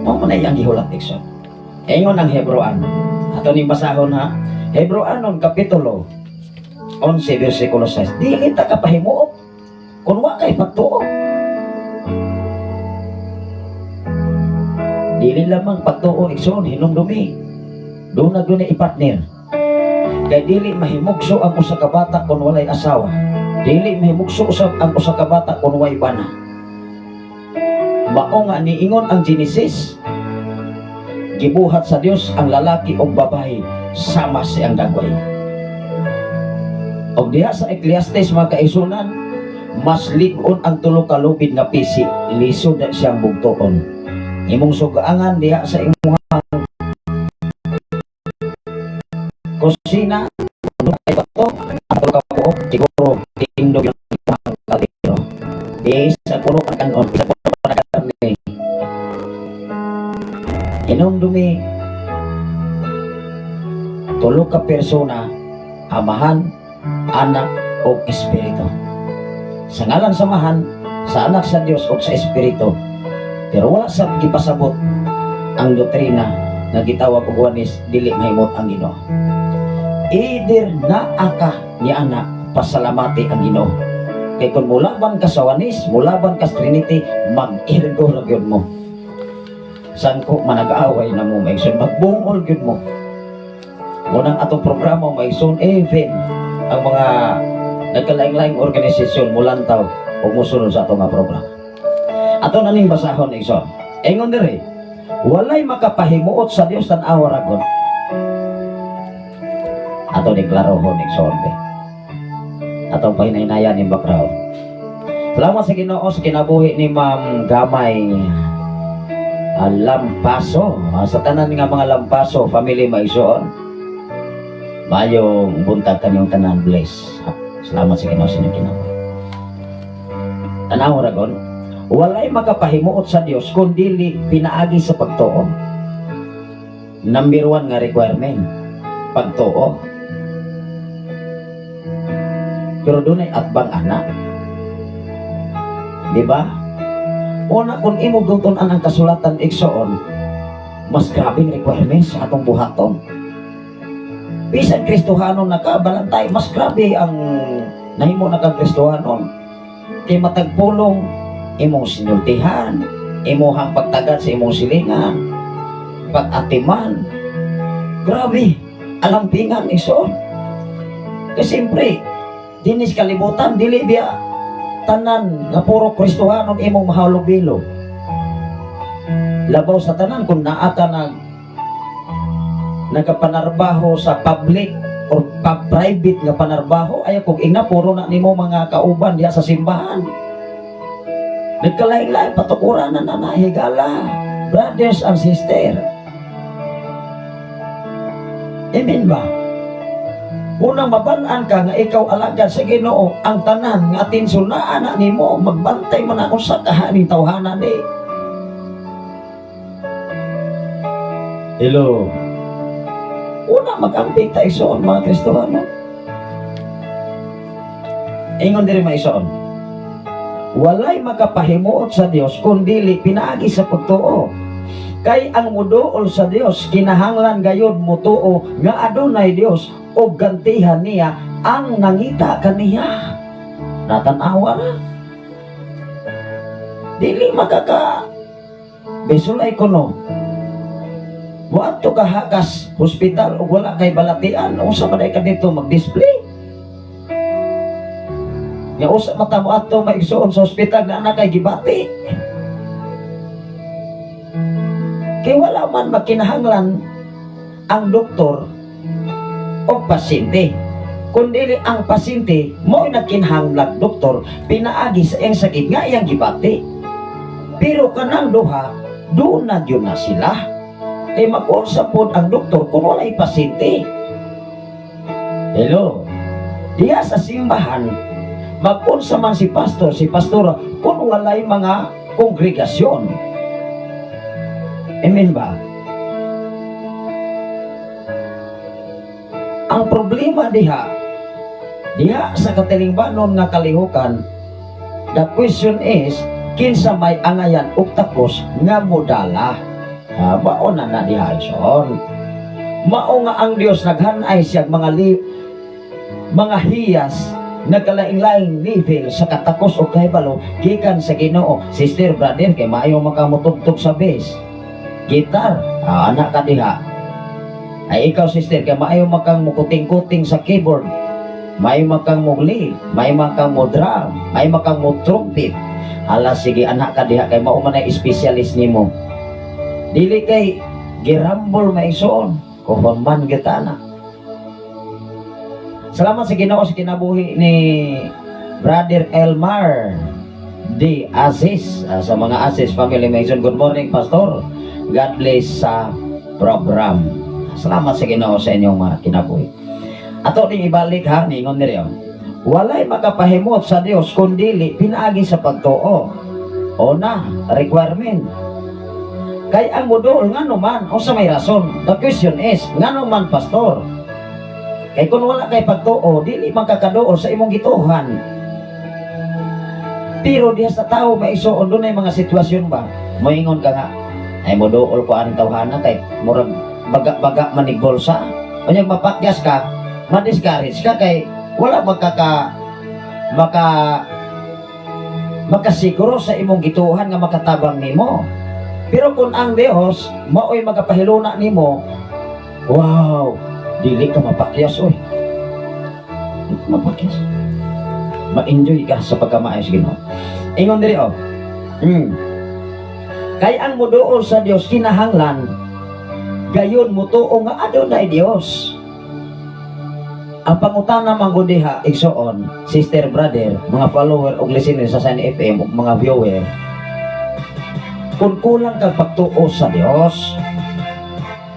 Mao man ay ang gihulat, igsoon. Ingon ang Hebreoan. Ato ning basahon ha. Hebreoanon kapitulo 11 versikulo 6. Dili ta kapahimuot kung wa kay pagtuo. Dili lamang pagtuo, igsoon, hinumdumi. Doon na gyud i-partner. Kay dili mahimugso ang usa ka bata kung walay asawa. Dili mahimugso usab ang usa ka bata kung walay bana. Mao nga niingon ang Genesis, gibuhat sa Dios ang lalaki ug babae sama siyang dagway. Og diha sa Ecclesiastes, mga kaigsuonan, mas lig-on ang tulo ka lubid nga pisi, lisod na siyang bugtuon. Imong sugaangan diha sa imong kusina, ay bato, ang tulo ka buok, siguro tindog yung imong kaldero. Di sa puno ang kanon, sa puno ang karne. Hinumdumi, tulo ka persona, amahan, Anak ug Espiritu. Sa ngalan sa Amahan, sa Anak sa Dios ug sa Espiritu. Pero wala sa gipasabot ang doktrina nga gitawag og Oneness, dili mahimot ang Ginoo. Either naa ka ni ana, pasalamati ang Ginoo. Kay kung mulaban ka sa Oneness, mulaban ka sa Trinity, mag-irgo ra gyud mo. Sangko manag-away na mo, maigsoon, magbungol gyud mo. Munang atong programa, maigsoon, even ang mga nagkalaing-laing organisasyon mulantaw o musunod sa atong nga programa. Ato na ning basahon, igsoon. Ingon diri, walay makapahimuot sa Dios, tan-awa ra gud. Ato ni klarohon, igsoon be. Atong pahinaynayan ning background. Salamat sa Ginoo sa kinabuhi ni Ma'am Gamay Lampaso. Sa tanan nga mga Lampaso family, maigsoon. Mayong buntag kanyong tanan, bless. Salamat sa Ginoo sa inyong kinabuhi. Tanaw ragon, walay makapahimuot sa Dios kung dili pinaagi sa pagtuo. Number one nga requirement, pagtuo. Pero dunay atbang ana. Di ba? Una, kung imo gutun-an ang kasulatan, igsoon, mas grabing requirements sa atong buhaton. Bisan Kristohanon nakabalantay, mas grabe ang nahimo na kang Kristohanon. Kay matag pulong imong sinultihan, imuhang pagtagad sa imong silingan, pag-atiman. Grabe, alampingan, igsoon. Kasi siyempre, dinis kalibutan, dili biya tanan nga puro Kristohanon imong mahalubilo. Labaw sa tanan kung naa ka nagapanarbaho sa public or pa private nga panarbaho, ay kung ingna puro na nimo mga kauban diha sa simbahan. Nagkalain-lain patukuran na na higala, brothers and sister. Amen ba? Unang maban-an ka nga ikaw alagad sa Ginoo, ang tanan nga atensyon na ana nimo, magbantay man ako sa kahaning tawhana ni. Hello. Una, mag-amping ta, igsoon, mga Kristohano. Ingon diri, maigsoon. Walay makapahimuot sa Dios kung dili pinaagi sa pagtuo. Kay ang muduol sa Dios kinahanglan gayud mutuo nga adunay Dios ug gantihan niya ang nangita kaniya. Natanawa na. Dili makaka besulay kuno. Muadto ka hakas hospital ug wala kay balatian, unsa man ka dito mag-display? Nga usa mata mo adto, maigsuon, sa ospital na ana kay gibati. Kay wala man makinahanglan ang doktor o pasyente. Kundi ang pasyente mo nagkinahanglan doktor pinaagi sa iyang sakit nga iyang gibati. Pero kanang duha, doon na yun na sila. Kay mag-unsa pod ang doktor kung walay pasyente? Hello? Diya sa simbahan, mag-unsa man si pastor, si pastora, kung walay mga kongregasyon? Amen ba? Ang problema diha, diha sa katilingbanon nga kalihukan, the question is, kinsa may angayan og takos nga modala? Ha, mao na na diha, igsoon. Mao nga ang Dios naghanay siya mga hiyas nagkalaing-laing level sa katakos o kahibalo gikan sa Ginoo. Sister, brother, kay maayo makamutugtog sa bass, guitar, anak ka diha. Ay ikaw, sister, kay maayo makang mukuting-kuting sa keyboard, maayo makang mo lead, maayo makang mo drum, maayo makang mo trumpet. Hala, sige, anak ka diha kay mao man ay specialist nimo. Dili kay girambol, maigsoon, kuhon man kita na. Salamat sa Ginoo sa kinabuhi ni Brother Elmar D. Aziz. Sa mga Aziz family, Mason, good morning, Pastor. God bless sa program. Salamat sa Ginoo sa inyong mga kinabuhi. Ato ning ibalik ha, ningon diri oh. Walay makapahimot sa Dios kung dili pinaagi sa pagtuo. O na, requirement. Kay ang mudol, ngano man, unsa may rason? The question is, ngano man, pastor? Kay kung wala kay pagtuo, dili man ka kaduol sa imong gituohan. Pero diha sa tao, mga igsoon, dunay mga sitwasyon ba? Moingon ka nga, "Ay, moduol ko ang tawhana kay murag baga-baga man nig bulsa." Unyag mapakyas ka, ma-discourage ka kay wala makasiguro sa imong gituohan nga makatabang nimo. Pero kung ang Dios mao'y magapahiluna nimo, wow, dili ka mapakyas oy. Dili ka mapakyas. Ma-enjoy ka sa pagkamaayo sa Ginoo. Ingon diri oh. Kay ang muduol sa Dios kinahanglan gayon mutuo nga adunay Dios. Ang pangutana man gud diha, igsoon, sister, brother, mga follower ug listener sa Sun FM ug mga viewer, kung kulang kag pagtuo sa Dios.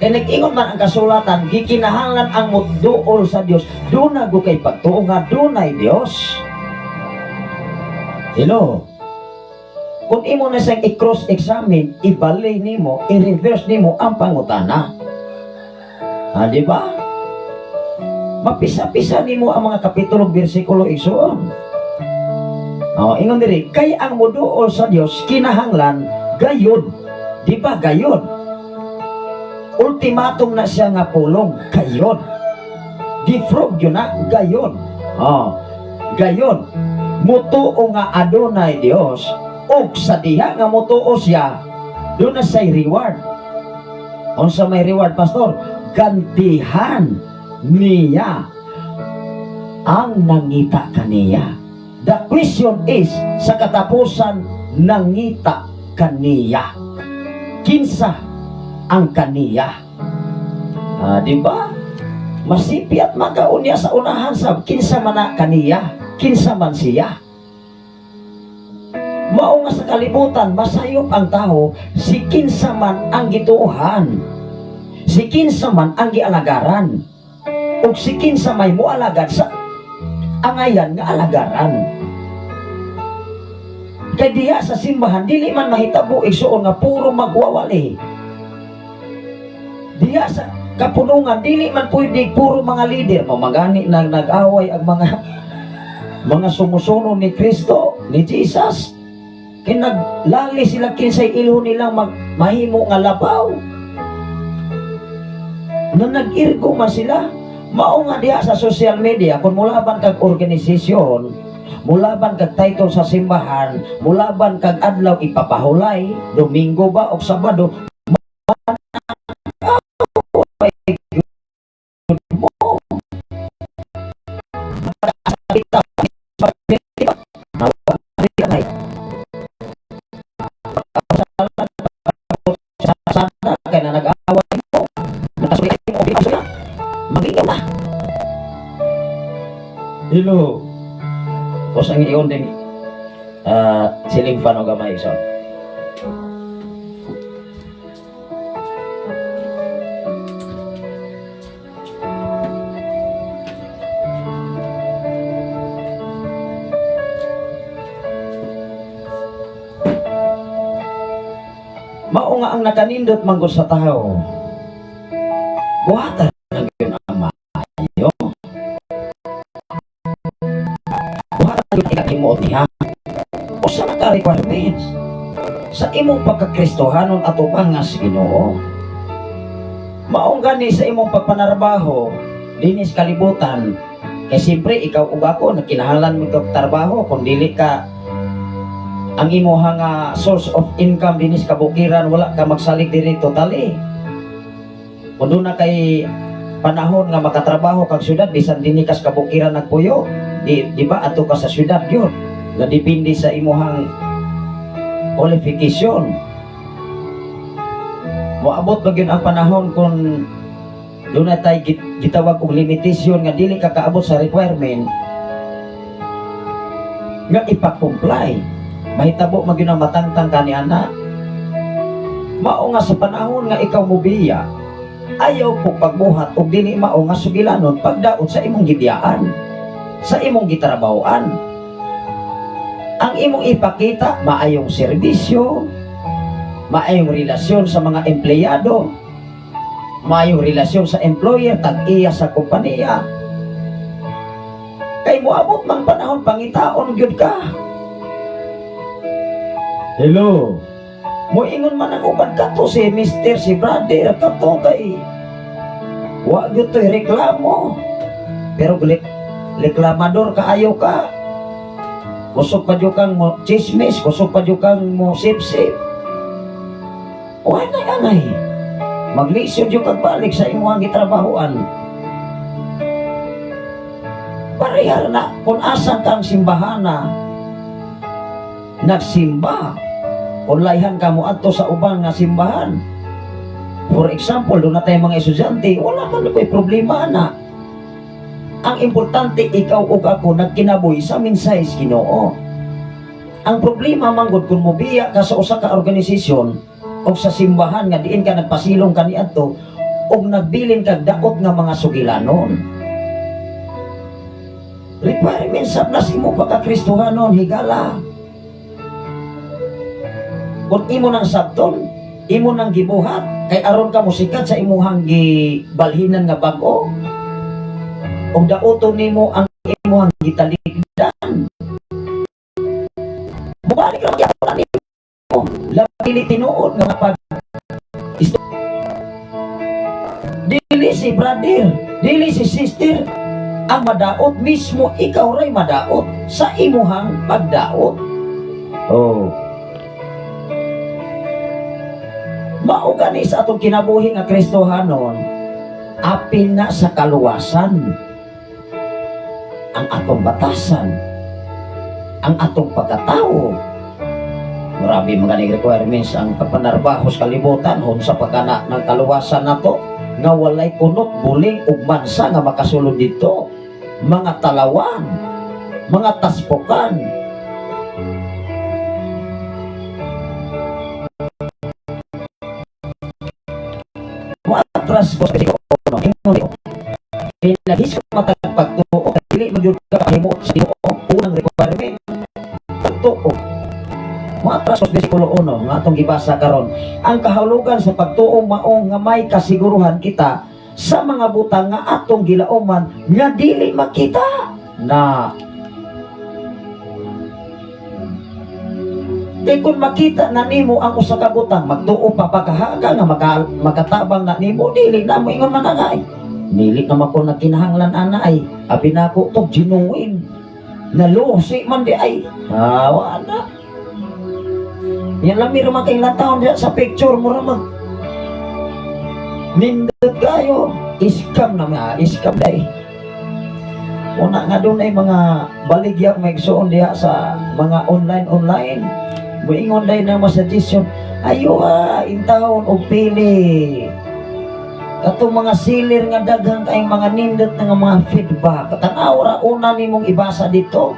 Kay nag-ingon man ang kasulatan, gikinahanglan ang muduol sa Dios, duna gud kay pagtuo nga dunay Dios. Hello. Kung imo na siyang i-cross-examine, ibali nimo, i-reverse nimo ang pangutana. Ha, di ba? Mapisa-pisa nimo ang mga kapitulo, bersikulo, igsoon. Oh, ingon diri, kay ang muduol sa Dios kinahanglan gayud. Di ba gayud? Ultimatum na siya nga pulong, gayud. Gi-prove yun na, gayud. Oh, gayud. Mutuo nga adunay Dios ug sa diha nga mutuo siya, duna siya'y reward. Unsa may reward, pastor? Gantihan niya ang nangita kaniya. The question is, sa katapusan, nangita kaniya. Kinsa ang kaniya? Ah, di ba? Masipi at magaunya sa unahan sa kinsa man na kaniya, kinsa man siya. Mao nga sa kalibutan, masayop ang tao, si kinsa man ang gituohan. Si kinsa man ang gialagaran. Ug si kinsa may mualagad sa angayan nga alagaran. Kay diha sa simbahan dili man mahitabo, igsuon, nga puro magwawali. Diha sa kapunungan dili man pwede puro mga leader mo magani nang nag-away ang mga sumusunod ni Kristo, ni Jesus. Kay naglali sila kinsay ilho nilang mahimo nga labaw. Na nag-irgo man sila. Mao nga diha sa social media, kung mulaban kag organisasyon, mulaban kag title sa simbahan, mulaban kag adlaw ipapahulay, Domingo ba o Sabado, away mo. Kita, sana kay na nag-away mo, nakasuli mo, magingaw na. Hello. Kos ang iyon din siling fan o gamay so. Mao nga ang nakanindot man gud sa tao. Buhatan lang yun ang maayo. Buhatan yun ikahimuot niya. Usa na ka requirements sa imong pagkakristohanon atubangas Ginoo. Maong gani sa imong pagpanarbaho dinis kalibutan, kay siyempre ikaw ug ako nagkinahanglan mo kag trabaho. Kung dili ka ang imuha nga source of income dinis kabukiran, wala ka magsalig diri totally. Kung duna kay panahon nga makatrabaho kag syudad bisan dinhi kas kabukiran nagpuyo, di ba adto ka sa syudad yun nga depende sa imuhang qualification. Moabot ba gyud ang panahon kung duna tay gitawag og limitation nga dili ka kaabot sa requirement nga ipa-comply, mahitabo man gyud ang matangtang kani ana. Mao nga sa panahon nga ikaw mobiya, ayaw po pagbuhat og dili mao nga sugilanon pagdaot sa imong gibiyaan, sa imong gitrabahoan. Ang imong ipakita, maayong serbisyo, maayong relasyon sa mga empleyado, maayong relasyon sa employer, tag-iya sa kompanya. Kay moabot mang panahon, pangitaon gyud ka. Hello. Moingon man ang uban, kato si mister, si brother, kato kay wa gyud to'y reklamo. Pero gulik reklamador kaayo ka. Kusog pa jud kang mo chismis, kusog pa jud kang mo sip-sip. Wa na angay. Maglisod jud kag balik sa imong gitrabahoan. Parehar na kung asa kang simbahana nagsimba. Kung layhan ka mo adto sa ubang nga simbahan. For example, doon na tayo mga estudyante, wala man ko'y problema na. Ang importante, ikaw ug ako nagkinabuhi sa mensahe sa Ginoo. Ang problema manggod kung mobiya ka sa usa ka organisasyon o sa simbahan nga diin ka nagpasilong kaniadto ug nagbilin kag daot nga mga sugilanon. Requirements sab na sa imo pagka-Kristohanon, higala. Kung imo nang sabton, imo nang gibuhat, kay aron ka musikat sa imuhang gibalhinan nga bag-o, ug daoton nimo ang imuhang gitalikdan. Mubalik ra gyapon na nimo. Labi tinuod nga pag dili si brother, dili si sister ang madaot, mismo ikaw ray madaot sa imuhang pagdaot. Oh. Mao gani sa atong kinabuhi nga Kristohanon, apil na sa kaluwasan ang atong batasan, ang atong pagkatao. Grabe mga ni requirements ang pagpanarbaho sa kalibutan hon sa pagkana ng kaluwasan nato nga walay kunot, buling ug mansa nga makasulod dito. Mga talawan, mga taspukan. Muatras ko sa no, ingon ko. Pinaghis ko matag pagtuo, dili man gyud ka kahimo sa Ginoo, unang requirement pagtuo. Muatras ko sa versikulo 1 nga atong gibasa karon. Ang kahulugan sa pagtuo mao nga may kasiguruhan kita sa mga butang nga atong gilauman nga dili makita na. Kay kung makita na nimo ang usa ka butang, magtuo pa pagkahaga nga makatabang na nimo, dili na mo ingon man ay. Dili na man ko nagkinahanglan ana ay, abi nako to genuine. Nalusi man di ay. Ah, wala. Yan lang meron man kay taon diya sa picture mo ra mag nindot kayo. Scam na mga scam day. Una nga doon ay mga baligya may igsuon diha sa mga online online. Muingon day na mga suggestion, ayo ah, intawon og pili. Katong mga seller nga daghan kayong mga nindot na nga mga feedback. Tanaw ra una nimong ibasa dito.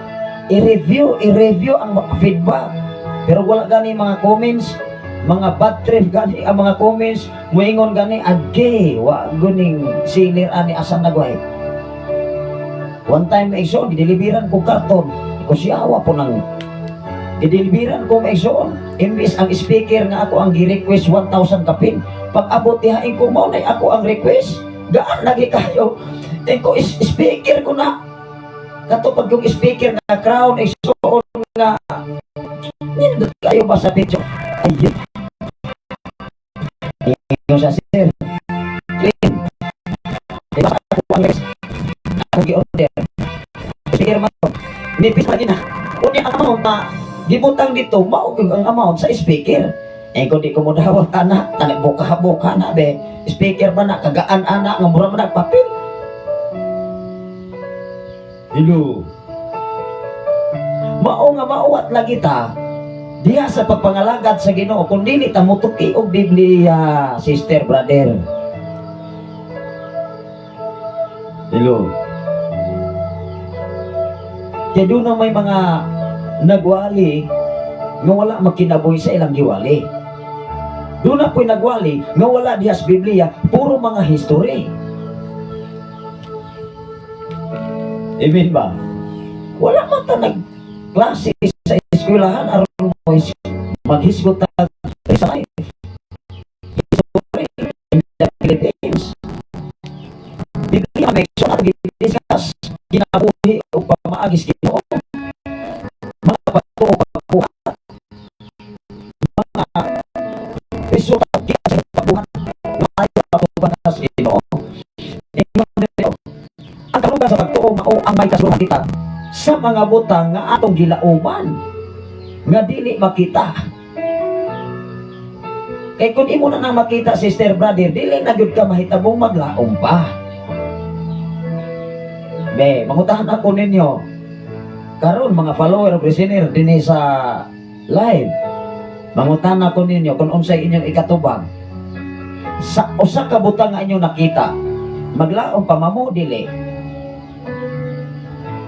I-review, i-review ang mga feedback. Pero wala gani mga comments, mga bad trip gani ang mga comments, muingon gani age, wa guning seller ani asan nagway. One time may igsoon, gideliveran ko karton. Ko siyawa po nang gideliveran ko, may igsoon. Imbis ang speaker nga ako ang gi-request 1,000 kapin. Pag abot dihain ko, mao na ako ang request. Gaan lagi kayo. Ko speaker ko na. Kato pag yung speaker nga crown igsoon nga nindot kayo ba sa video. Ayun. Yung sa sir. Clean. Diba ako ang request. Ako gi-order. Speaker man to. Nipis lagi na. Unya ang amount na gibutang dito, mao gyud ang amount sa speaker. Eh kung di ko mo dawat ana, tani buka-buka na be. Speaker ba na kagaan ana nga mura man nagpapil. Hello. Mao nga mauwat lagi ta diha sa pagpangalagad sa Ginoo kung dili ta motuki og Biblia, sister, brother. Hello. Kaya doon na may mga nagwali nga wala magkinabuhi sa ilang giwali. Doon na po'y nagwali nga wala diha sa Biblia, puro mga history. Amen ba? Wala man ta nagklase sa eskwelahan aron mo maghisgot ta sa life. History in the Philippines. Biblia may so discuss kinabuhi o Kita sa mga butang nga atong gilauman nga dili makita. Kay kung imo na nang makita, sister, brother, dili na gyud ka mahitabong maglaom pa. Be, mangutahan ako ninyo. Karon, mga follower of listener dinhi sa live. Mangutahan ako ninyo kung unsay inyong ikatubang. Sa usa ka butang nga inyong nakita, maglaom pa mamo, dili?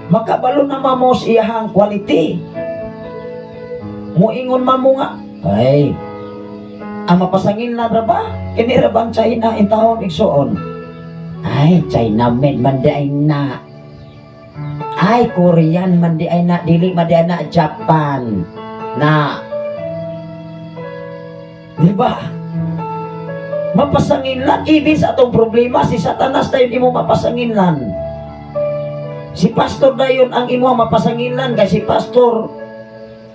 Makabalo na mamo sa iyahang quality. Muingon man mo nga, "Ay, ang mapasangil na ra ba? Kini ra bang China intawon, igsuon? Ay, China made man di ay na. Ay, Korean man di ay na, dili man di ay na Japan." Na. Di ba? Mapasanginlan, ibig sa atong problema, si Satanas dayon imo mapasanginlan. Si pastor dayon ang imo mapasanginlan kay si pastor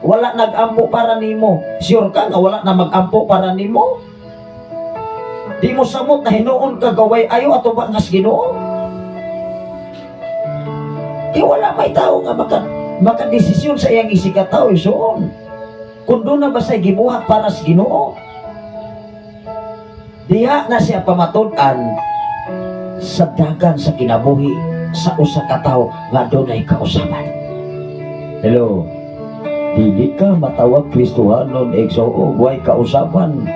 wala nagampo para nimo. Sure ka nga wala na magampo para nimo? Di mo samot na hinuon ka gaway ayo ato ba nga sa Ginoo? Di wala may tao nga makadesisyon sa iyang isigkatawo, igsuon. Kung doon na ba sa gibuhat para sa Ginoo. Diha na siya pamatud-an sa dagan sa kinabuhi sa usa ka tawo nga dunay kausaban. Hello. Dili ka matawag Kristohanon, igsoon, way kausaban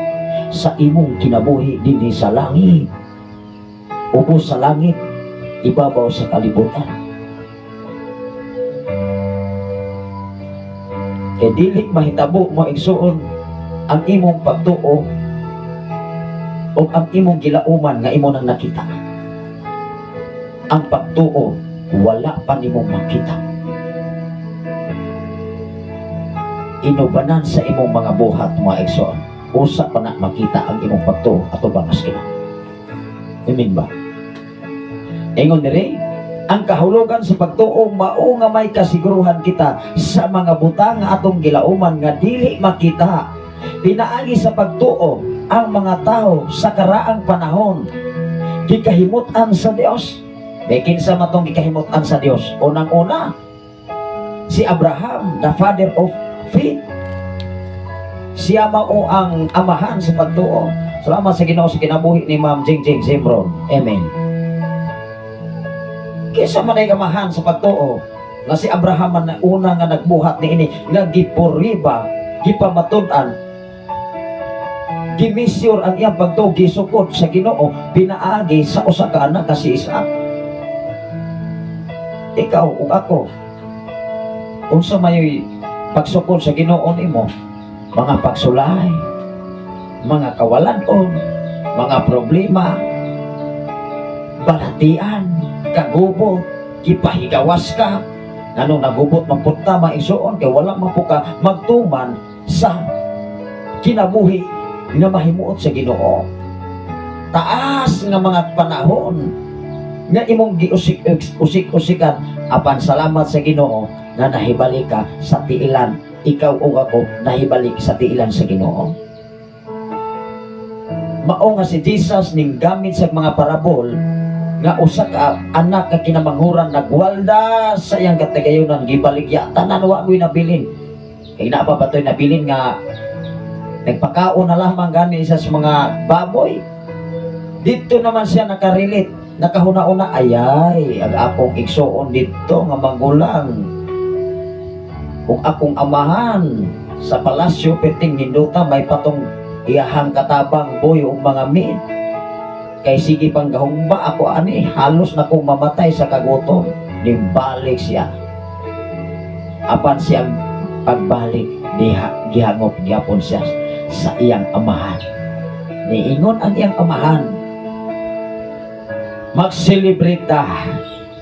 sa imong kinabuhi dinhi sa langit. Ubos sa langit, ibabaw sa kalibutan. Kay dili mahitabo mo, igsuon, ang imong pagtuo o ang imong gilauman nga imo nang nakita. Ang pagtuo, wala pa nimong makita. Inubanan sa imong mga buhat, mga igsoon. Usa pa na makita ang imong pagtuo atubang sa Ginoo. Amen ba? Ingon diri, ang kahulugan sa pagtuo mao nga may kasiguruhan kita sa mga butang nga atong gilauman nga dili makita. Pinaagi sa pagtuo, ang mga tao sa karaang panahon gikahimut-an sa Dios. May kinsa man tong gikahimut-an sa Dios? Unang-una, si Abraham, the father of faith. Siya mao ang amahan sa pagtuo. Salamat sa Ginoo sa kinabuhi ni Ma'am Jingjing Simron. Amen. Kinsa man ay amahan sa pagtuo nga si Abraham man na una nga nagbuhat niini nga gipuriba, gipamatud-an, gimeasure ang iyang pagtuo, gisukod sa Ginoo pinaagi sa usa ka anak nga si Isaac. Ikaw ug ako, unsa may pagsukod sa Ginoo nimo? Mga pagsulay, mga kawalan-on, mga problema, balatian, kagubot, gipahigawas ka. Nganong nagubot man pud ta, mga igsuon? Kay wala man po ka magtuman sa kinabuhi nga mahimuot sa Ginoo. Taas nga mga panahon nga imong giusik usik-usikan, apan salamat sa Ginoo nga nahibalik ka sa tiilan. Ikaw o ako nahibalik sa tiilan sa Ginoo. Mao nga si Jesus ning gamit sa mga parabol nga usa ka anak nga kinamanghuran nagwalda sa iyang katagayonan, gibaligya tanan, wa mo'y nabilin. Kay naa pa ba to'y nabilin nga nagpakaon na lamang gani sa mga baboy? Dito naman siya nakarelate, nakahuna-una, "Ayay, ang akong igsuon dito nga manggulang ug akong amahan sa palasyo perting nindota, may patong iyahang katabang boy ug mga maid. Kay sige pang gahumba ako ani, halos na kong mamatay sa kagutom." Nimbalik siya. Apan siyang pagbalik diha, gihangop gyapon siya sa iyang amahan. Niingon ang iyang amahan, "Mag-celebrate ta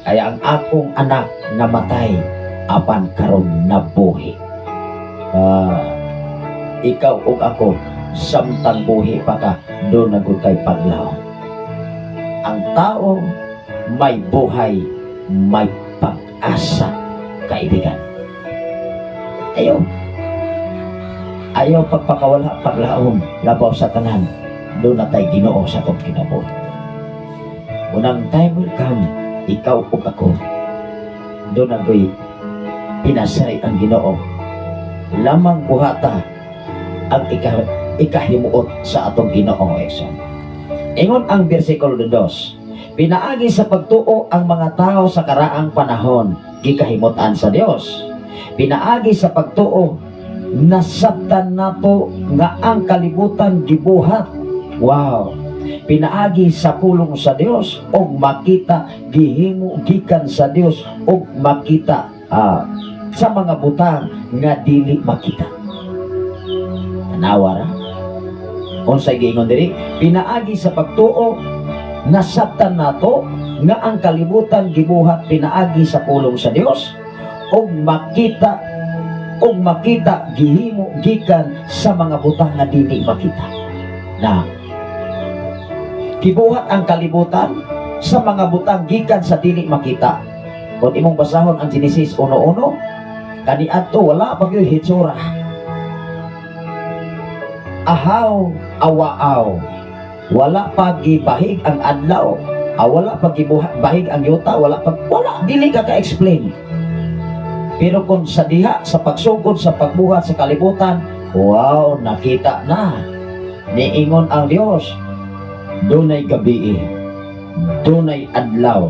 kay ang akong anak namatay apan karon nabuhi." Ah, ikaw ug ako, samtang buhi pa ka, duna na gud kay paglaom. Ang tao may buhay, may pag-asa, kaibigan. Ayaw. Ayaw pagpakawala paglaom, labaw sa tanan. Duna tay Ginoo sa atong kinabuhi. Unang time will come, ikaw ug ako. Duna ko'y pinasay ang Ginoo. Lamang buhata ang ikahimuot sa atong Ginoo, igsoon. Ingon ang versikulo 2, pinaagi sa pagtuo ang mga tao sa karaang panahon gikahimutan sa Dios. Pinaagi sa pagtuo nasabtan nato nga ang kalibutan gibuhat. Wow. Pinaagi sa pulong sa Dios og makita gihimo gikan sa Dios og makita sa mga butang nga dili makita. Tanawa ra. Unsay giingon diri? Pinaagi sa pagtuo nasabtan nato nga ang kalibutan gibuhat pinaagi sa pulong sa Dios ug makita gihimo gikan sa mga butang nga dili makita. Na gibuhat ang kalibutan sa mga butang gikan sa dili makita. Kung imong basahon ang Genesis 1:1, kaniadto wala pa gyud hitsura. Ahaw, awaaw. Wala pa gibahig ang adlaw. Wala pa gibuhat bahig ang yuta, wala pa, wala, dili ka ka-explain. Pero kung sa diha sa pagsugod sa pagbuhat sa kalibutan, wow, nakita na. Niingon ang Dios, dunay gabi, dunay adlaw,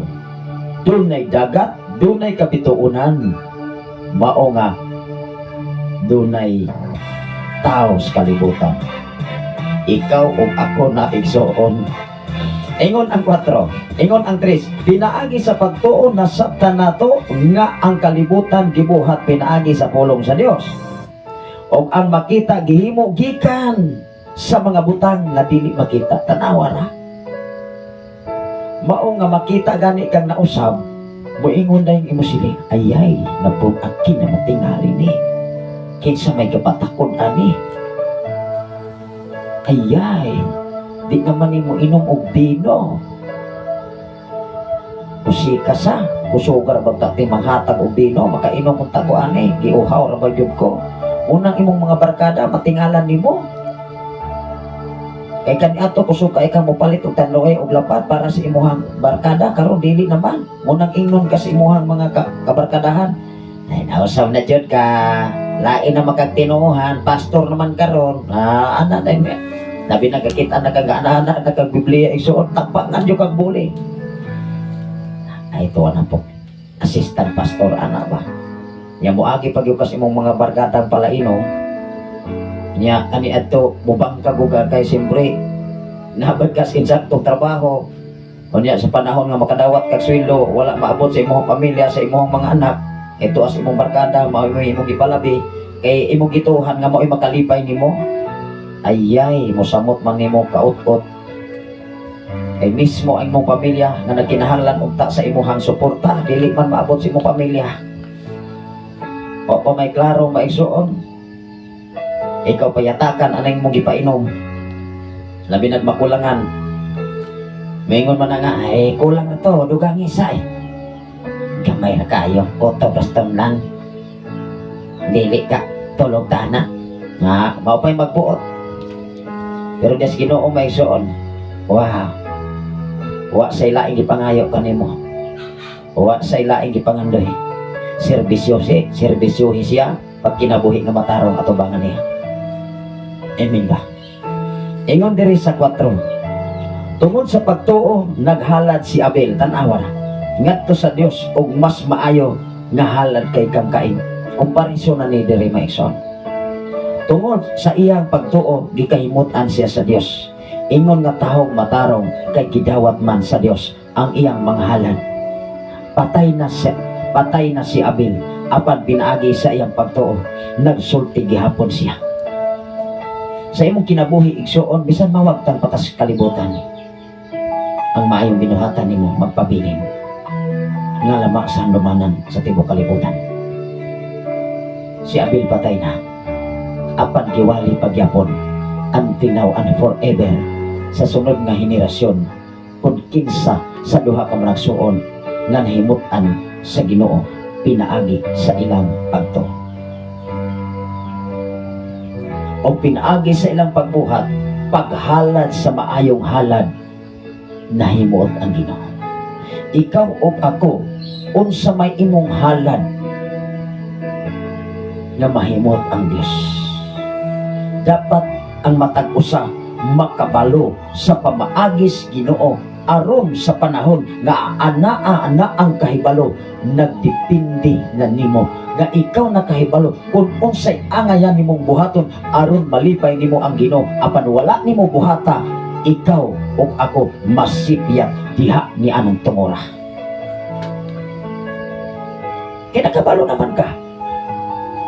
dunay dagat, dunay kapituonan. Mao nga dunay tao sa kalibutan. Ikaw ug ako na, igsoon. Ingon ang 4, ingon ang 3, pinaagi sa pagtuo nasabtan nato nga ang kalibutan gibuhat pinaagi sa pulong sa Dios. Og ang makita gihimo gikan sa mga butang nga dili makita. Tanawa ra. Mao nga makita gani kang nausab, moingon na yung imo sili, "Ayay, nabug-aki na matingali ni. Kinsa may kapatakod ani? Ayay, di naman nimo inom og bino. Kusika sa, kusugar ba ta ti manghatag og bino, makainom unta ko ani, giuhaw ra ba gyud ko." Unang imong mga barkada matingalan nimo. Kay kaniadto kusog kay kang mopalit og tanloy og lapad para sa imuhang barkada, karon dili naman. Munang ingnon ka sa imuhang mga kabarkadahan. "Ay, nausab na jud ka. Lain na makagtinuohan, pastor naman karon." Ah, ana na yun. Labi nagkakita na kang ana na kag Biblia igsuon, tagpangan jud kag buli. Ay, ito na po. Assistant pastor ana ba? Nya moagi pag yung imong mga barkadang palainom. Nya ani adto mubangkag og kay siyempre nabad kas insaktong trabaho. Unya sa panahon nga makadawat kag sweldo, wala maabot sa imong pamilya, sa imong mga anak. Ito as imong barkada, mao imong gipalabi kay imong gituhan nga mao'y makalipay nimo. Ayay, mosamot man nimo kaut-ot. Kay mismo ang imong pamilya nga nagkinahanglan unta sa imuhang suporta, dili man maabot sa imong pamilya. O pa may klaro, maigsuon. Ikaw payatakan anang imong gipainom. Labi nagmakulangan. Maingon man na nga, "Ay, kulang na to, dugang isa eh." "Gamay na kayo, koto basta lang. Dili ka, tulog ta na." Nga, mao pa'y magbuot. Pero Diyos Ginoo, maigsuon. Wow. Wa say laing gipangayo kanimo. Wa say laing gipangandoy. Serbisyo si, serbisyo siya pag kinabuhi nga matarong atubangan niya. Amen ba? Ingon diri sa 4. Tungod sa pagtuo, naghalad si Abel, tanawa na, ngadto sa Dios og mas maayo nga halad kay kang Cain. Komparison na ni diri, maigsoon. Tungod sa iyang pagtuo, gikahimutan siya sa Dios. Ingon nga tahong matarong kay gidawat man sa Dios ang iyang mga halad. Patay na si Abel apan pinaagi sa iyang pagtuo, nagsulti gihapon siya. Sa imong kinabuhi, igsuon, bisan mawagtang patas kalibutan, ang maayong binuhatan nimo magpabilin nga lama sa handumanan sa tibuok kalibutan. Si Abel patay na. Apan giwali pagyapon until now and forever sa sunod nga henerasyon kung kinsa sa duha ka managsuon nga nahimutan sa Ginoo pinaagi sa ilang pagtuo. O pinaagi sa ilang pagbuhat, paghalad sa maayong halad, nahimuot ang Ginoo. Ikaw ug ako, unsa may imong halad nga mahimot ang Dios? Dapat ang matag usa makabalo sa pamaagis Ginoo aron sa panahon nga anaa na ang kahibalo, nagdepende na nimo nga ikaw nakahibalo kung unsay angayan nimong buhaton aron malipay nimo ang Ginoo. Apan wala nimo buhata, ikaw ug ako masipyat diha ni anong tungora, kay nakabalo naman ka,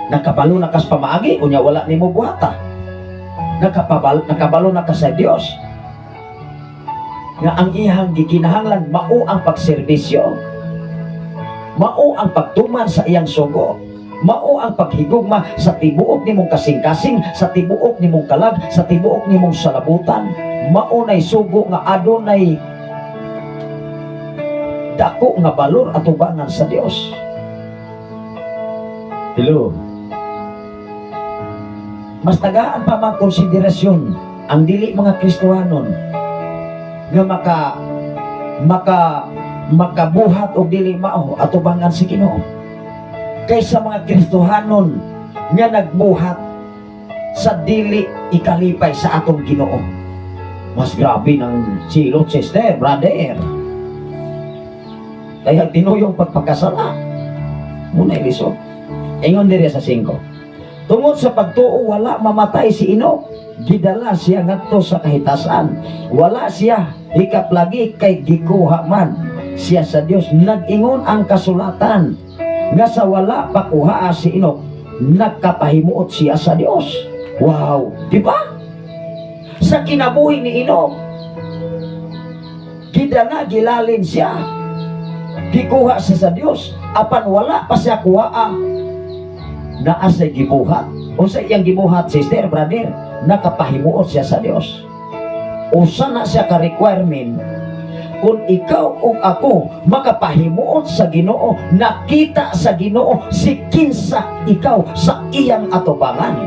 nakabalo na kas pamaagi, unya wala nimo buhata. Nakabalo na ka sa Dios nga ang iyang gikinahanglan mao ang pagserbisyo, mao ang pagtuman sa iyang sugo, mao ang paghigugma sa tibuok nimong kasing-kasing, sa tibuok nimong kalag, sa tibuok nimong salabutan. Mao nay sugo nga adunay dako nga balor atubangan sa Dios. Hello? Mas tagaan pa mga konsiderasyon ang dili mga Kristohanon nga maka maka makabuhat og dili mao atubangan sa Ginoo kaysa mga Kristohanon nga nagbuhat sa dili ikalipay sa atong Ginoo. Mas grabe ng silot, sister, brother. Kaya tinuyong pagpakasala. Muna ilisod. Ingon diri sa 5. Tungod sa pagtuo, wala mamatay si Enoch. Gidala siya ngadto sa kahitasan. Wala siya hikap lagi kay gikuha man siya sa Dios. Nag-ingon ang kasulatan nga sa wala pa kuhaa si Enoch, nagkapahimuot siya sa Dios. Wow, di ba? Sa kinabuhi ni Enoch, gidala, gilalin siya. Gikuha siya sa Dios. Apan wala pa siya kuhaa, naa say gibuhat. Unsa iyang gibuhat, sister, brother? Nakapahimuot siya sa Dios. Usa na siya ka requirement kung ikaw ug ako makapahimuot sa Ginoo, nakita sa Ginoo si kinsa ikaw sa iyang atubangan.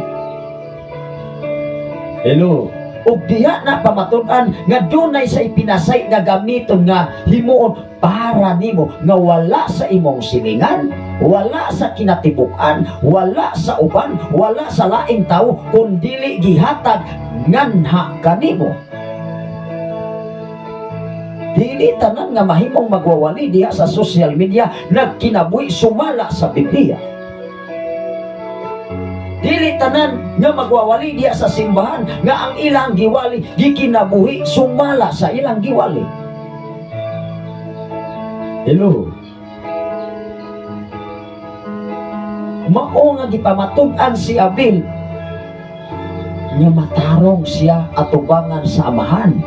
Hello? Ug diha na pamatud-an nga dunay sa ipinasay nga gamiton nga himuon para nimo nga wala sa imong silingan, wala sa kinatibuk-an, wala sa uban, wala sa laing tao, kundili gihatag nganha kanimo. Dili tanan nga mahimong magwawali diha sa social media nagkinabuhi sumala sa Biblia. Dili tanan nga magwawali diha sa simbahan nga ang ilang giwali gikinabuhi sumala sa ilang giwali. Hello? Mao nga gipamatud-an si Abel nga matarong siya atubangan sa Amahan.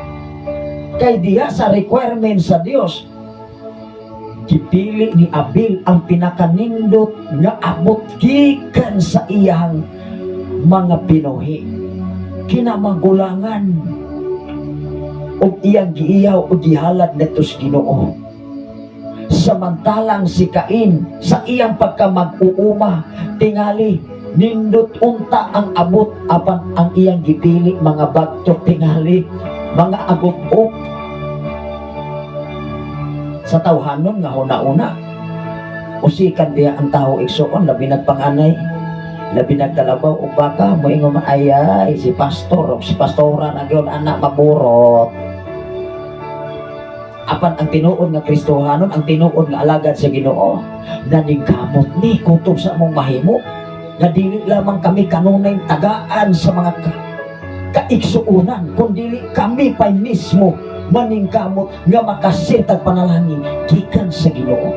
Kay diha sa requirement sa Dios, gipili ni Abel ang pinakanindot nga abot gikan sa iyang mga binuhi, kinamagulangan, ug iyang giiyaw ug gihalad ngadto sa Ginoo. Samantalang si Cain, sa iyang pagkamag-uuma, tingali nindot unta ang abot, apan ang iyang gipili mga bagtok, tingali mga agup-op. Sa tawhanon nga huna-una, usikan diya ang tao, igsuon, labi nagpanganay, labi nagkalabaw o baka moingon, "Ay, ay, si pastor o si pastora na gyud anak maburot." Apan ang tinuod nga Kristohanon, ang tinuod nga alagad sa Ginoo, naningkamot ni kutob sa among mahimo nga dili lamang kami kanunay tagaan sa mga kaigsuonan, kundili kami pa'y mismo maningkamot nga makasirtag panalangin gikan sa Ginoo.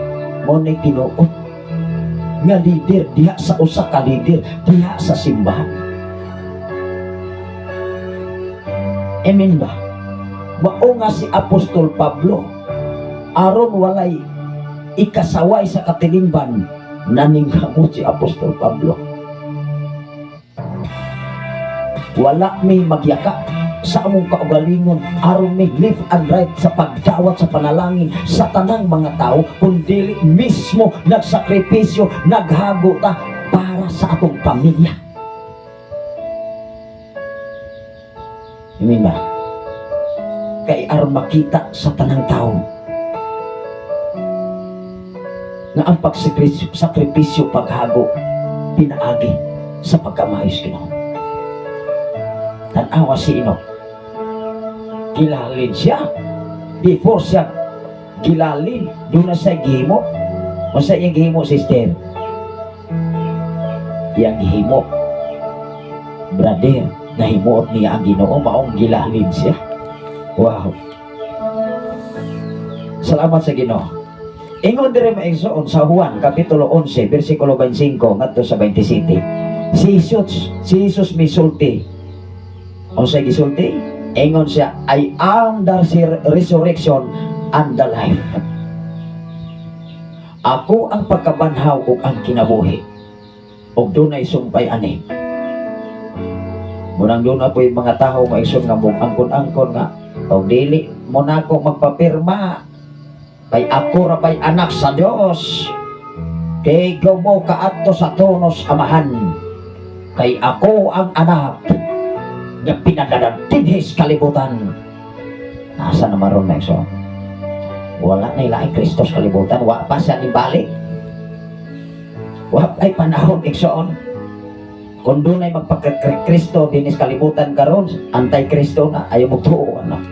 Mao nay tinuod nga leader diha sa usa ka leader diha sa simbahan. Amen ba? Mao nga si Apostol Pablo, aron walay ikasaway sa katilingban, naningkamot si Apostol Pablo. Wala may magyaka sa among kaugalingon aron may left and right sa pagdawat sa panalangin sa tanang mga tao, kundili mismo nagsakripisyo, naghago ta para sa atong pamilya. Amen ba? Kay aron makita sa tanang tao Nga ang pagsakripisyo, sakripisyo, paghago, pinaagi sa pagkamaayos Ginoo. Tanawa si Enoch. Gilalin siya. Before siya gilalin, duna siya gihimo. Unsa iyang gihimo, sister? Iyang gihimo. Brother, nahimuot niya ang Ginoo, maong gilalin siya. Wow. Salamat sa Ginoo. Ingon dire, mga igsoon, sa Juan kapitulo 11 bersikulo 25 ngadto sa 27. Si Jesus misulti. Unsay gisulti? Ingon siya, "I am the resurrection and the life." Ako ang pagkabanhaw ug ang kinabuhi. Ug dunay sumpay ani. Munang duna po'y mga tao, mga igsoon, nga mong angkon-angkon nga og dili mo nako magpapirma kay ako ra pa'y anak sa Dios. Kay mo kaadto sa tronos Amahan. Kay ako ang anak nga pinadala dinhis kalibutan. Asa na maron, mga igsoon? Wala na ilaing Kristo sa kalibutan. Wa pa siya nibalik. Wa ay panahon, igsoon. Kung dunay magpagka-Kristo dinis kalibutan karon, anti-Kristo na, ayaw mo tuo na.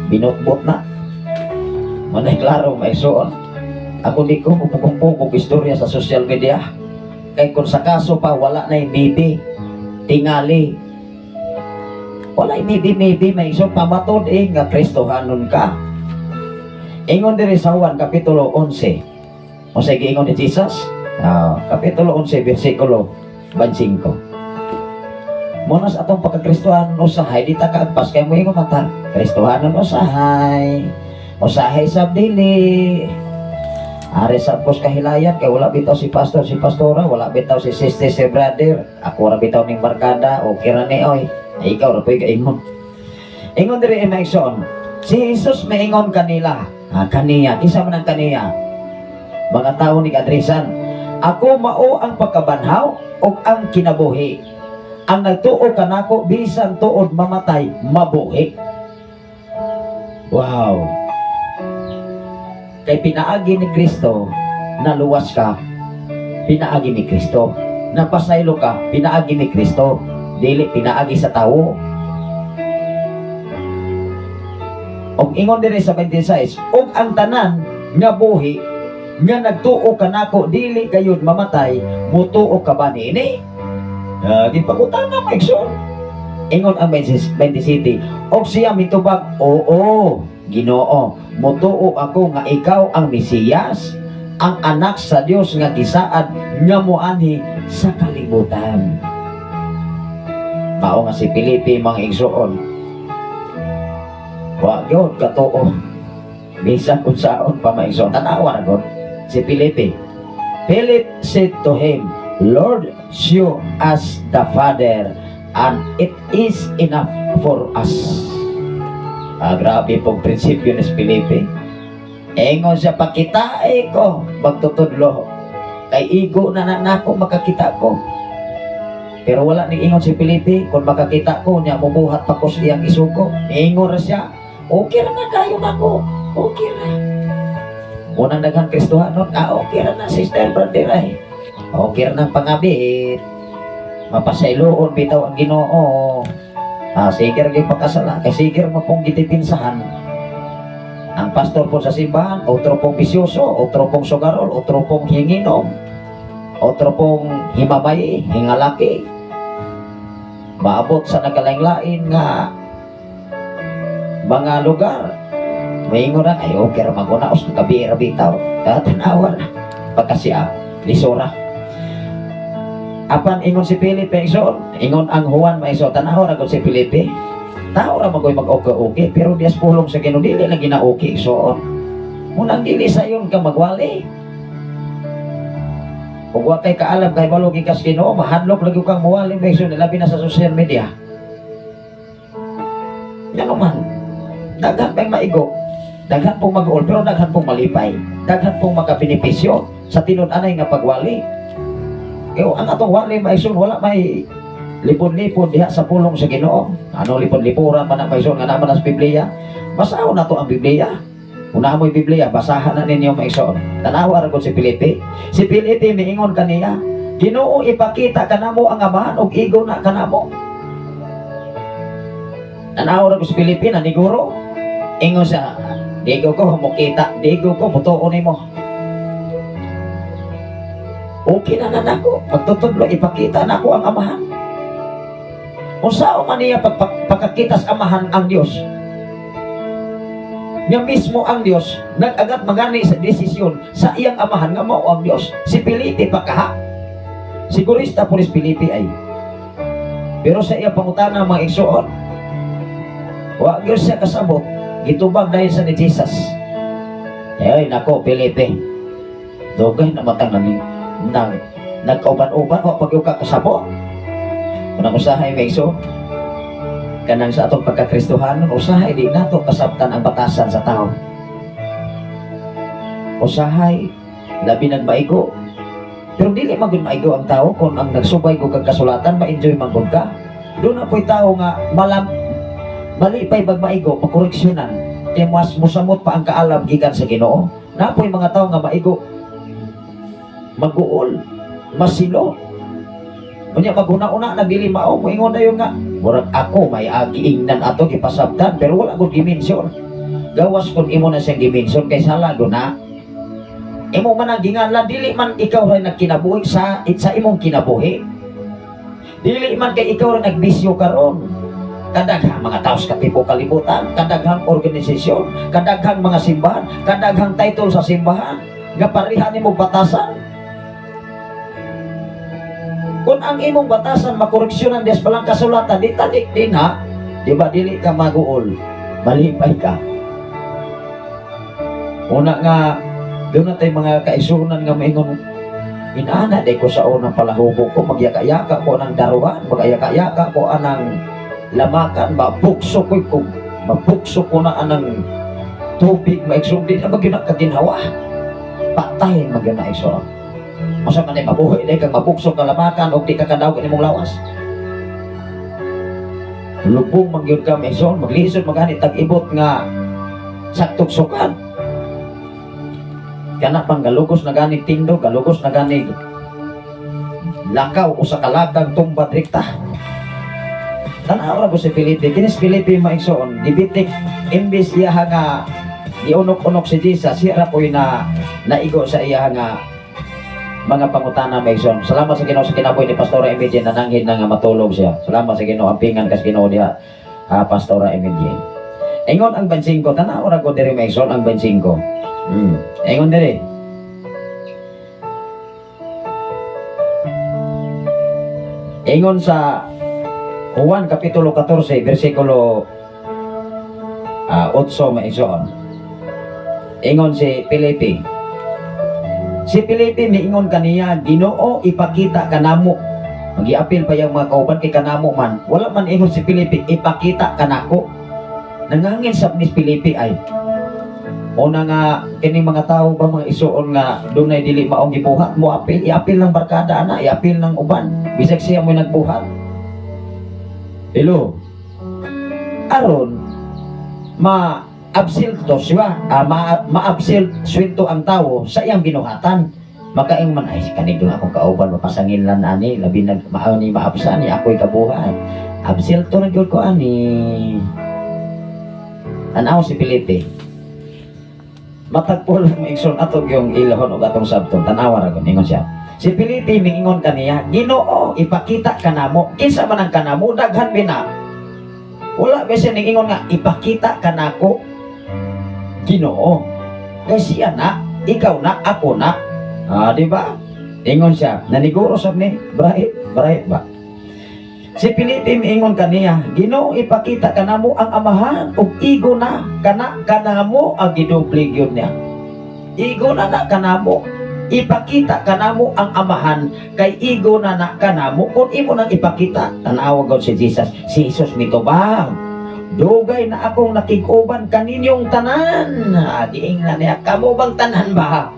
Binotbot na. Manay klaro, mga igsoon. Ako, di ko mupugong istorya sa social media. Kay kung sa kaso pa, wala na yung maybe. Tingali. Wala yung maybe, maybe, mga igsoon. Pamatod eh, nga Kristohanon ka. Ingon diri sa Juan, Kapitulo 11. O sa giingon ni Jesus? Ah, Kapitulo 11, versikulo 25. Monas atong pagkakristohan usahay, di ta kaagpas kay moingon man ta. Kristohanon usahay. Usahay sab dili. Ari sa pos kahilayan kay wala bitaw si pastor, si pastora, wala bitaw si sister, si brother. Ako ra bitaw ning barkada, okay ra ni oy. Ay, ikaw ra po'y kaingon. Ingon diri, mga igsoon. Si Jesus maingon kanila. Ah, kaniya, kinsa man ang kaniya? Mga tao ni kadresan. "Ako mao ang pagkabanhaw ug ang kinabuhi. Ang nagtuo kanako, bisan tuod mamatay, mabuhi." Wow. Kay pinaagi ni Kristo, naluwas ka. Pinaagi ni Kristo. Napasaylo ka, pinaagi ni Kristo. Dili pinaagi sa tao. Og ingon diri sa 26, "Ug ang tanan nga buhi nga nagtuo kanako dili gayud mamatay, mutuo ka ba niini?" Gipangutana, mga igsoon. Ingon ang 27, og siya mitubag, "Oo, Ginoo, mutuo ako nga ikaw ang Mesiyas, ang anak sa Dios nga gisaad nga moanhi sa kalibutan." Mao nga si Felipe, mga igsoon, wa gyud katuo. Bisan unsaon pa, mga igsoon. Tanawa na gud si Felipe. Philip said to him, "Lord, show us the Father, and it is enough for us." Ah, grabe pong prinsipyo ni Felipe. Ingon siya, "Pakitae ko, magtutudlo. Kay igo na na nako makakita ko." Pero wala ni ingon si Felipe, "Kung makakita ko, niya mubuhat pa ko sa iyang isugo." Ingon ra siya, "Okay ra na kayo nako. Okay ra." Unang daghan Kristohanon, ah, okay ra na, sister, brother ay. Okay ra ng pangabit. Mapasayloon bitaw ang Ginoo. Ah, sige ra gyud pagkasala kay sige ra mo pong gitipinsahan. Ang pastor po sa simbahan, otro pong bisyoso, otro pong sugarol, otro pong hinginom, otro pong himabay, hingalaki. Maabot sa nagkalain-lain nga mga lugar. Maingon na, "Ay, okay ra maguna, os gabi ra bitaw." Tanawa na. Pagka siya, lisora. Apan ingon si Felipe, igsoon, ingon ang Juan, maiso, tanaw ra gud si Felipe. Tao ra magoy mag-okay-okay, pero dias pulong sa Ginoo dili lang gina-okay, igsoon. Munang dili sayon ka magwali. Kung wa kay kaalam kay balo gikas Ginoo, mahadlok lagi kang muwali, mga igsoon, labi na sa social media. Ngano man, daghan pang maigo, daghan pong mag-uol, pero daghan pong malipay, daghan pong makabenepisyo sa tinud-anay nga pagwali. Kaya ang atong wali, mga igsoon, wala may lipod-lipod diha sa pulong sa Ginoo. Ano lipod-lipuran man ang, mga igsoon, nga naman sa Biblia? Basahon nato ang Biblia. Una mo'y Biblia, basahan na ninyo, mga igsoon. Tanawa ra gud si Felipe. Si Felipe miingon kaniya, "Ginoo, ipakita kanamo ang Amahan ug igo na kanamo." Tanawa ra gud si Felipe na niguro. Ingon sa, "Digo ko mukita, digo ko mutuo nimo." Okay na na nako, pagtutudlo, ipakita nako ang Amahan. Unsa man niya pagkakita sa Amahan ang Dios? Nga mismo ang Dios nag-agat magani sa desisyon sa iyang Amahan nga mao ang Dios. Si Felipe pa kaha. Sigurista po ni Felipe ay. Pero sa iya pangutana, mga igsoon, wa gyud siya kasabot, gitubag dahil sa ni Jesus. "Ay nako, Felipe. Dugay na matang namin nang nagkauban-uban, wa pa gyud ka kasabot." Unang usahay, mga igsoon, kanang sa atong pagkakristohanon, usahay di nato kasabtan ang batasan sa tao. Usahay, labi nagmaigo. Pero dili man gud maigo ang tao kung ang nagsubay ko kag kasulatan, ma-enjoy man gud ka. Doon na po'y tao nga malam malipay bag maigo, makoreksyonan. Kaya mas musamot pa ang kaalam gikan sa Ginoo. Napoy mga tao nga maigo, maguol, masilo. Unya maghuna-una na dili mao, moingon dayon nga murag ako may giingnan ato, gipasabtan, pero wala gud gimension. Gawas kung imo na siyang gimension kay sala gud na. Imo man ang ginganlan, dili man ikaw ray nagkinabuhi sa imong kinabuhi. Dili man kay ikaw ray nagbisyo karon. Kadaghang mga tao sa katibuok kalibutan, kadaghang organisasyon, kadaghang mga simbahan, kadaghang title sa simbahan, nga pareha nimo batasan. Kung ang imong batasan makoreksyonan des balang kasulatan, di talik din ha. Di ba dili ka maguol, malipay ka. Una nga, doon na tayo mga kaisunan nga maingon, inana day ko sa unang palahubo ko, magyaka-yaka ko ng daruhan, magyaka-yaka ko anang lamakan, mabukso ko ko, mabukso ko na anang tubig, maigsoon, di na magyun kaginhawa. Patay magyun na, igsoon. Masa man ay mabuhi day kang mabukso ka lamakan og di ka kadawag imong lawas. Lubong man gyud ka, maigsoon, maglisod magani tag-ibot nga saktog sukad. Kana pang galugos na gani tindog, galugos na gani lakaw usa ka lakang tumba rekta. Tanaw ra ko si Felipe, kinis Felipe, maigsoon, gibitik imbis iya nga giunok-unok si Jesus, siya ra po'y na naigo sa iya nga mga pangutana, maigsoon. Salamat sa Ginoo sa kinabuhi ni Pastora Emilien na nanghid na nga matulog siya. Salamat sa Ginoo, ampingan kas Ginoo diha, Pastora Emilien. Ingon ang 25, tanaw ra ko diri, maigsoon, ang 25. Ingon diri. Ingon sa Juan Kapitulo 14 versikulo 8, maigsoon. Ingon si Felipe. Si Felipe miingon kaniya, "Ginoo, ipakita kanamo." Magiapil pa yung mga kauban kay kanamo man. Wala man ingon si Felipe, "Ipakita kanako." Nangangin sa ni Felipe ay. Una nga kining mga tao ba, mga isuon, nga dunay dili maong gibuhat mo apil, iapil ng barkada ana, iapil ng uban bisag siya mo nagbuhat. Hello, aron ma absilto siya, ma maabsil swinto ang tao sa iyang binuhatan, makaing man ay kanig lang akong kauban mapasangil lan ani, labi nag mao ni maabsa ni ako'y kabuhat, absilto na gyud ko ani. Tanaw si Felipe. Matag pulong, igsoon, atong yung ilahon og atong sabton. Tanawa ra gud ingon siya. Si Felipe mingingon kaniya, "Ginoo, ipakita kanamo." Kinsa man ang kanamo, daghan bina. Wala ba siya ningingon nga "Ipakita kanako, Ginoo"? Kay siya na, ikaw na, ako na. Ah, di ba? Ingon siya, naniguro sab ni, bright, bright ba? Si Felipe miingon kaniya, "Ginoo, ipakita kanamo ang Amahan ug igo na kana kanamo." Ang gidoble gyud niya. Igo na na kanamo. Ipakita kanamo ang Amahan kay igo na na kanamo kung imo nang ipakita. Tanawa gud si Jesus. Si Jesus mitubang. "Dugay na akong nakig-uban kaninyong tanan." Ah, diing na niya, kamo bang tanan ba?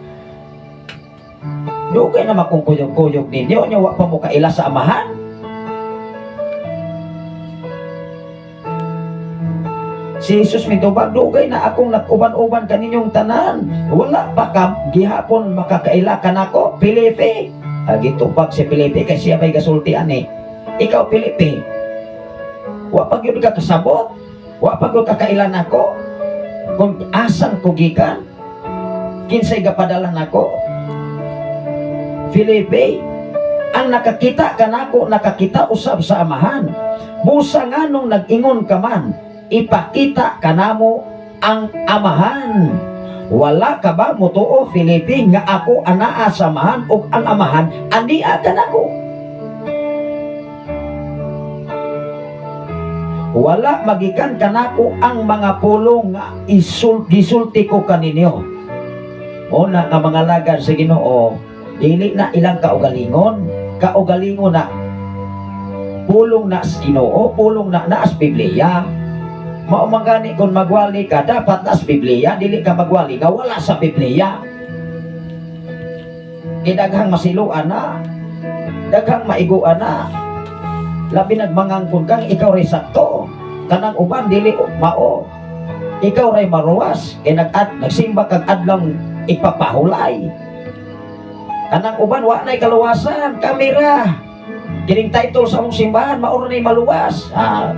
Dugay na makong kuyog-kuyog ninyo, nya wa pa mo kaila sa Amahan. Si Jesus mitubag, "Dugay na akong nag-uban-uban kaninyong tanan. Wala pa ka gihapon makakaila kanako, Felipe?" Ah, gitubag si Felipe kay siya may gasulti ani. "Ikaw, Felipe, wa pa gyud ka kasabot? Wa pa gyud ka kaila nako? Kung asan ko gikan? Kinsay gapadala nako? Felipe, ang nakakita kanako nakakita usab sa Amahan. Busa nganong nag-ingon ka man, 'Ipakita kanamo ang Amahan'? Wala ka ba motuo, Felipe, nga ako anaa sa Amahan ug ang Amahan ania kanako? Wala magikan kanako ang mga pulong nga gisulti ko kaninyo." Una nga mga lagad sa Ginoo, dili na ilang kaugalingon, kaugalingon na pulong na sa Ginoo, pulong na naas Biblia. Mao man gani kung magwali ka, dapat nas Biblia, dili ka magwali nga wala sa Biblia. Kay daghang masiluan na, daghang maiguan na. Labi nagmangangkon kang ikaw ray sakto. Kanang uban dili mao. Ikaw ray maruwas, kay nagsimba kag adlong ipapahulay. Kanang uban wa nay kaluwasan, kamera. Kining title sa among simbahan mao ra nay maluwas. Ah,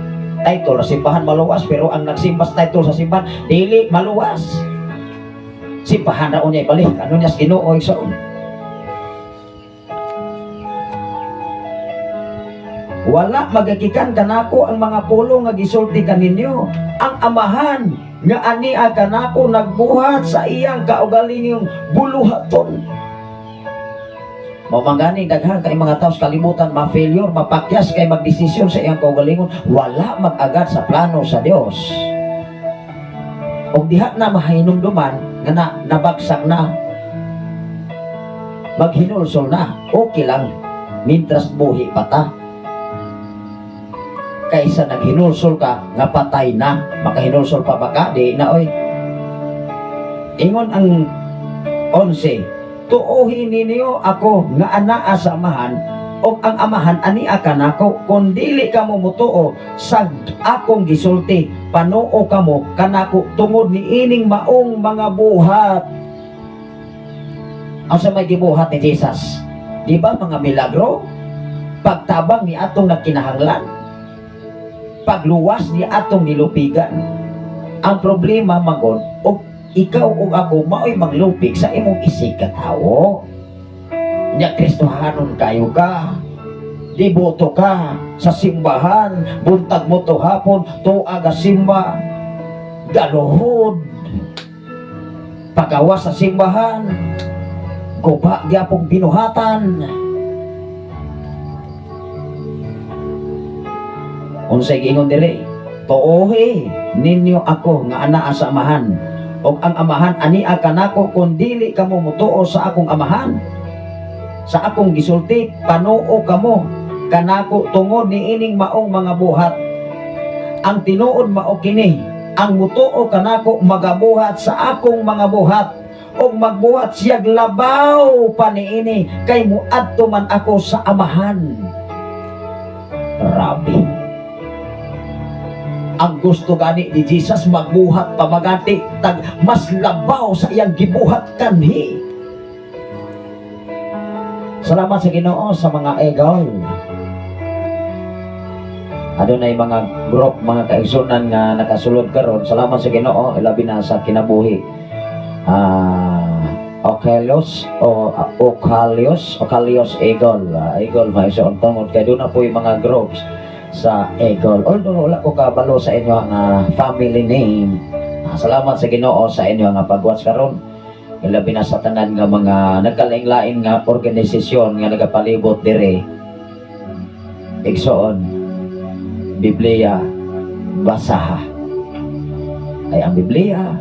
title sa simbahan maluwas, pero ang nagsimba sa title sa simbahan dili maluwas. Simbahan ra unya ibalik ano niya sa Ginoo, igsoon. Wala magagikan kanako ang mga pulong nga gisulti kaninyo. Ang Amahan nga ania kanako nagbuhat sa iyang kaugalingong buluhaton. Mao man gani daghan kay mga tao sa kalibutan ma-failure, mapakyas kay magdesisyon sa iyang kaugalingon, wala mag-agad sa plano sa Dios. Og diha na mahinumduman nga na, nabagsak na, maghinulsol na, okay lang mintras buhi pa ta. Kaysa naghinulsol ka nga patay na, makahinulsol pa ba ka? Di na oy. Ingon ang 11, "Tuohi ninyo ako nga anaa sa Amahan ug ang Amahan ania kanako. Kung dili kamo motuo sa akong gisulti, panuo kamo kanako tungod niining maong mga buhat." Ang sa may gibuhat ni Jesus, di ba mga milagro? Pagtabang ni atong nagkinahanglan, pagluwas ni atong nilupigan. Ang problema magod og ikaw ug ako mao'y maglupig sa imong isig katawo. Nya Kristohanon kayo ka, deboto ka sa simbahan, buntag mo to hapon tuaga simba, galuhod pagawas sa simbahan, guba gyapong binuhatan. Unsay giingon diri? "Tuohi ninyo ako nga anaa sa Amahan ug ang Amahan ania kanako. Kun dili kamo motuo sa akong Amahan, sa akong gisulti, panuo kamo kanako tungod niining maong mga buhat. Ang tinuod mao kini, ang mutuo kanako magabuhat sa akong mga buhat ug magbuhat siyag labaw pa niini kay muadto man ako sa Amahan." Grabe. Ang gusto gani ni Jesus magbuhat pa maganti tag mas labaw sa iyang gibuhat kanhi. Salamat sa Ginoo sa mga eagle. Adunay mga group, mga kaigsunan nga nakasulod karon. Salamat sa Ginoo, ilabi na sa kinabuhi. Okelios o Okalios, Okalios Eagle, Eagle mga tungod kay doon na po yung mga groups sa Eagle. Although wala ko kabalo sa inyo nga family name. Salamat sa Ginoo sa inyo nga pag-watch karon. Ilabi na sa tanan nga mga nagkalain-lain nga organisasyon nga nagapalibot dire. Igsoon, Biblia basaha. Ay ang Biblia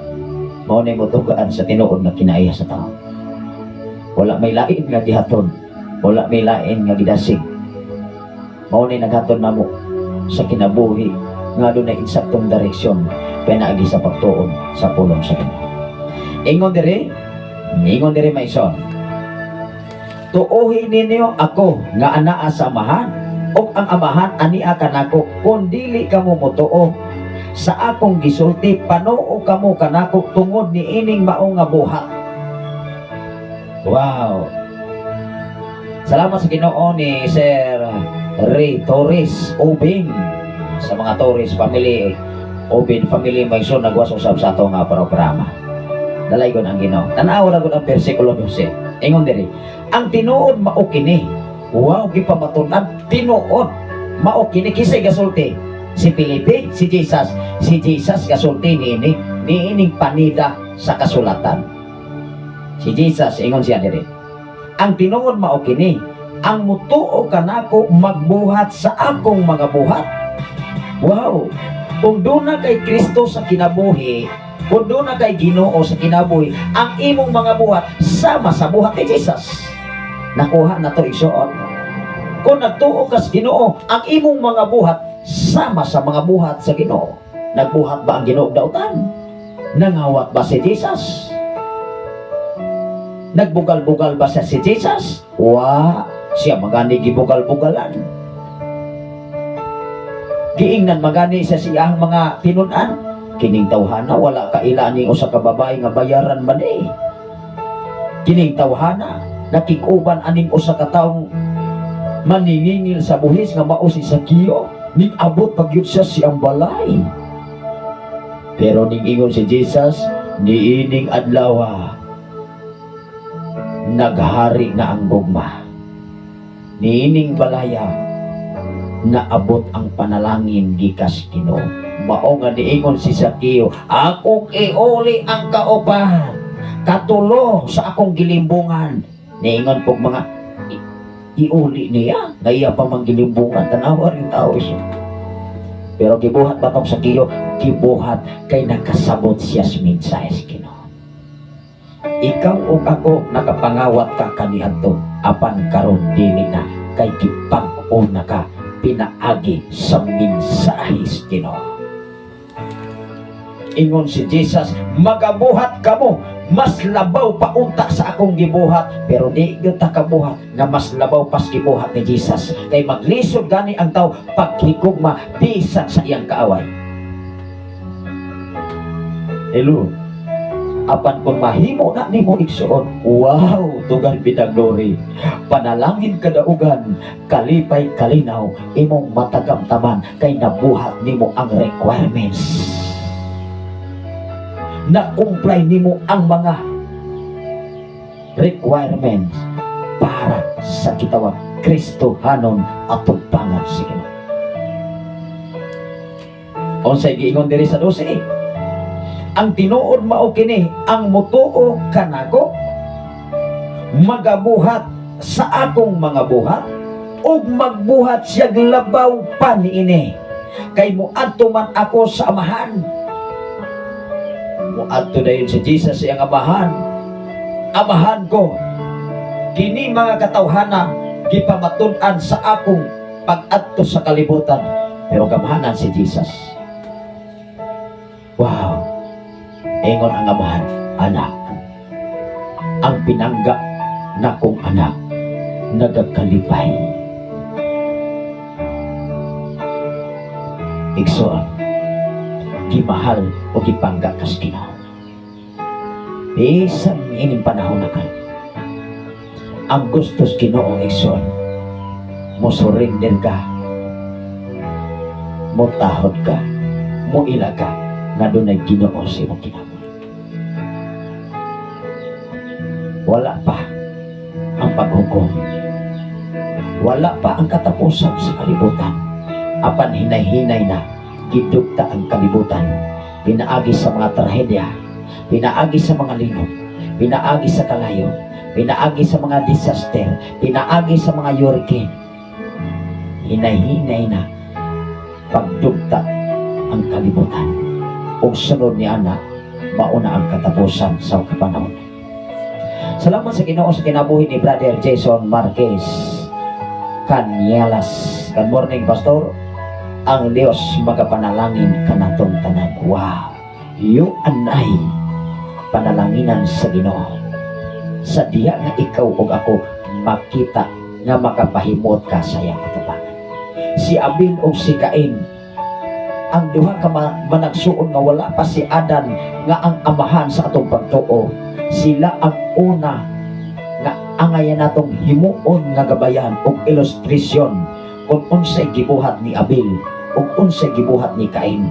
mao ni motugaan sa tinuod nga kinaiya sa tao. Wala may lain nga gihaton, wala may lain nga gidasig. Mao ni naghaton namo sa kinabuhi nga adunay insaktong direksyon pinaagi sa pagtuon sa pulong sa Ginoo. Ingon diri maison. "Tuohi ninyo ako nga anaa sa Amahan ug ang Amahan ania kanako. Kun dili kamo motuo Sa akong gisulti, panuo kamo kanako tungod ni ining mao nga buhat. Wow. Salamat sa Ginoo ni Sir Ray Torres Ubin, sa mga Torres family, Ubin family, may so nagwas usab sa ato nga programa. Dalaygon ang Ginoo. Tanaw ra gud ang versikulo 12. Ingon diri, ang tinuod mao kini. Wow, gipamatud-an tinuod mao kini. Kisay gasulti? Si Felipe, si Jesus, si Jesus gasulti niini, niining panida sa kasulatan. Si Jesus, ingon siya diri. Ang tinuod mao kini, ang mutuo kanako magbuhat sa akong mga buhat. Wow! Kung duna kay Kristo sa kinabuhi, kung duna kay Ginoo sa kinabuhi, ang imong mga buhat sama sa buhat ni Jesus. Nakuha na to, igsoon. Kung nagtuo ka sa Ginoo, ang imong mga buhat sama sa mga buhat sa Ginoo. Nagbuhat ba ang Ginoo og dautan? Nangawat ba si Jesus? Nagbugal-bugal ba siya si Jesus? Wa, siya magani gibugal-bugalan. Giingnan magani sa siyang mga tinun-an. Kining tawhana wala kaila ning usa ka babae nga bayaran man eh. Kining tawhana nakig-uban aning usa ka taong maningingil sa buhis nga mao si Sakeo. Ning abot pag yun siya siyang balay. Pero ning ingon si Jesus, niining adlaw naghari na ang gugma. Niining balaya naabot ang panalangin gikas Ginoo. Mao nga niingon si Sakeo, "Akong iuli ang kauban, katulo sa akong gilimbungan." Niingon pog mga iuli niya, nga iya pa mang gilimbungan, tanawa rin tao iso. Pero gibuhat ba tong Sakeo? Gibuhat kay nakasabot siya sa mensahe sa Ginoo. Ikaw o ako, nakapangawat ka kaniadto, apan karon dili na kay gipag-o na ka pinaagi sa mensahe sa Ginoo. Ingon si Jesus, "Magabuhat kamo mas labaw pa unta sa akong gibuhat." Pero di gyud ta kabuhat nga mas labaw pas gibuhat ni Jesus kay maglisod gani ang tao paghigugma bisan sa iyang kaaway. Hello. Apan kung mahimo na nimo, igsuon, wow, to God be the glory. Panalangin kadaugan, kalipay kalinaw, imong matagamtaman kay nabuhat nimo ang requirements. Na-comply nimo ang mga requirements para sa gitawag Kristohanon atubangan sa Ginoo. Unsay giingon diri sa 12? Ang tinuod mao kini, ang mutuo kanako magabuhat sa akong mga buhat ug magbuhat siya labaw pa niini kay muadto man ako sa Amahan. Muadto dayon si Jesus sa iyang Amahan. "Amahan ko, kini mga katawhana gipamatud-an sa akong pag-adto sa kalibutan." Pero gamhanan si Jesus. Wow. Ingon ang Amahan, "Anak, ang pinangga nakong anak nagakalipay." Igsoon, gimahal o gipangga kas Ginoo. Bisan ining panahon na ka. Ang gustos Ginoo, igsoon, mo surrender ka, mo tahod ka, mo ila ka, nga dunay Ginoo sa imong kinabuhi. Wala pa ang paghukom. Wala pa ang katapusan sa kalibutan. Apan hinay-hinay na gidugta ang kalibutan. Pinaagi sa mga trahedya, pinaagi sa mga linog, pinaagi sa kalayo, pinaagi sa mga disaster, pinaagi sa mga hurricane. Hinay-hinay na pagdugta ang kalibutan. Ug sunod ni ana, mauna ang katapusan sa kapanahon. Salamat sa Ginoo sa kinabuhi ni Brother Jason Marquez Canyelas. Good morning, Pastor. Ang Diyos magapanalangin kanatong tanan. Wow. You and I, panalanginan sa Ginoo. Sa diya nga ikaw ug ako makita nga makapahimot ka sa iyang katubangan. Si Abel o si Cain, Ang duha ka managsuon nga wala pa si Adan nga ang amahan sa atong pagtuo, sila ang una nga angayan natong himuon nga gabayan ug ilustrasyon kung unsay gibuhat ni Abel ug unsay gibuhat ni Cain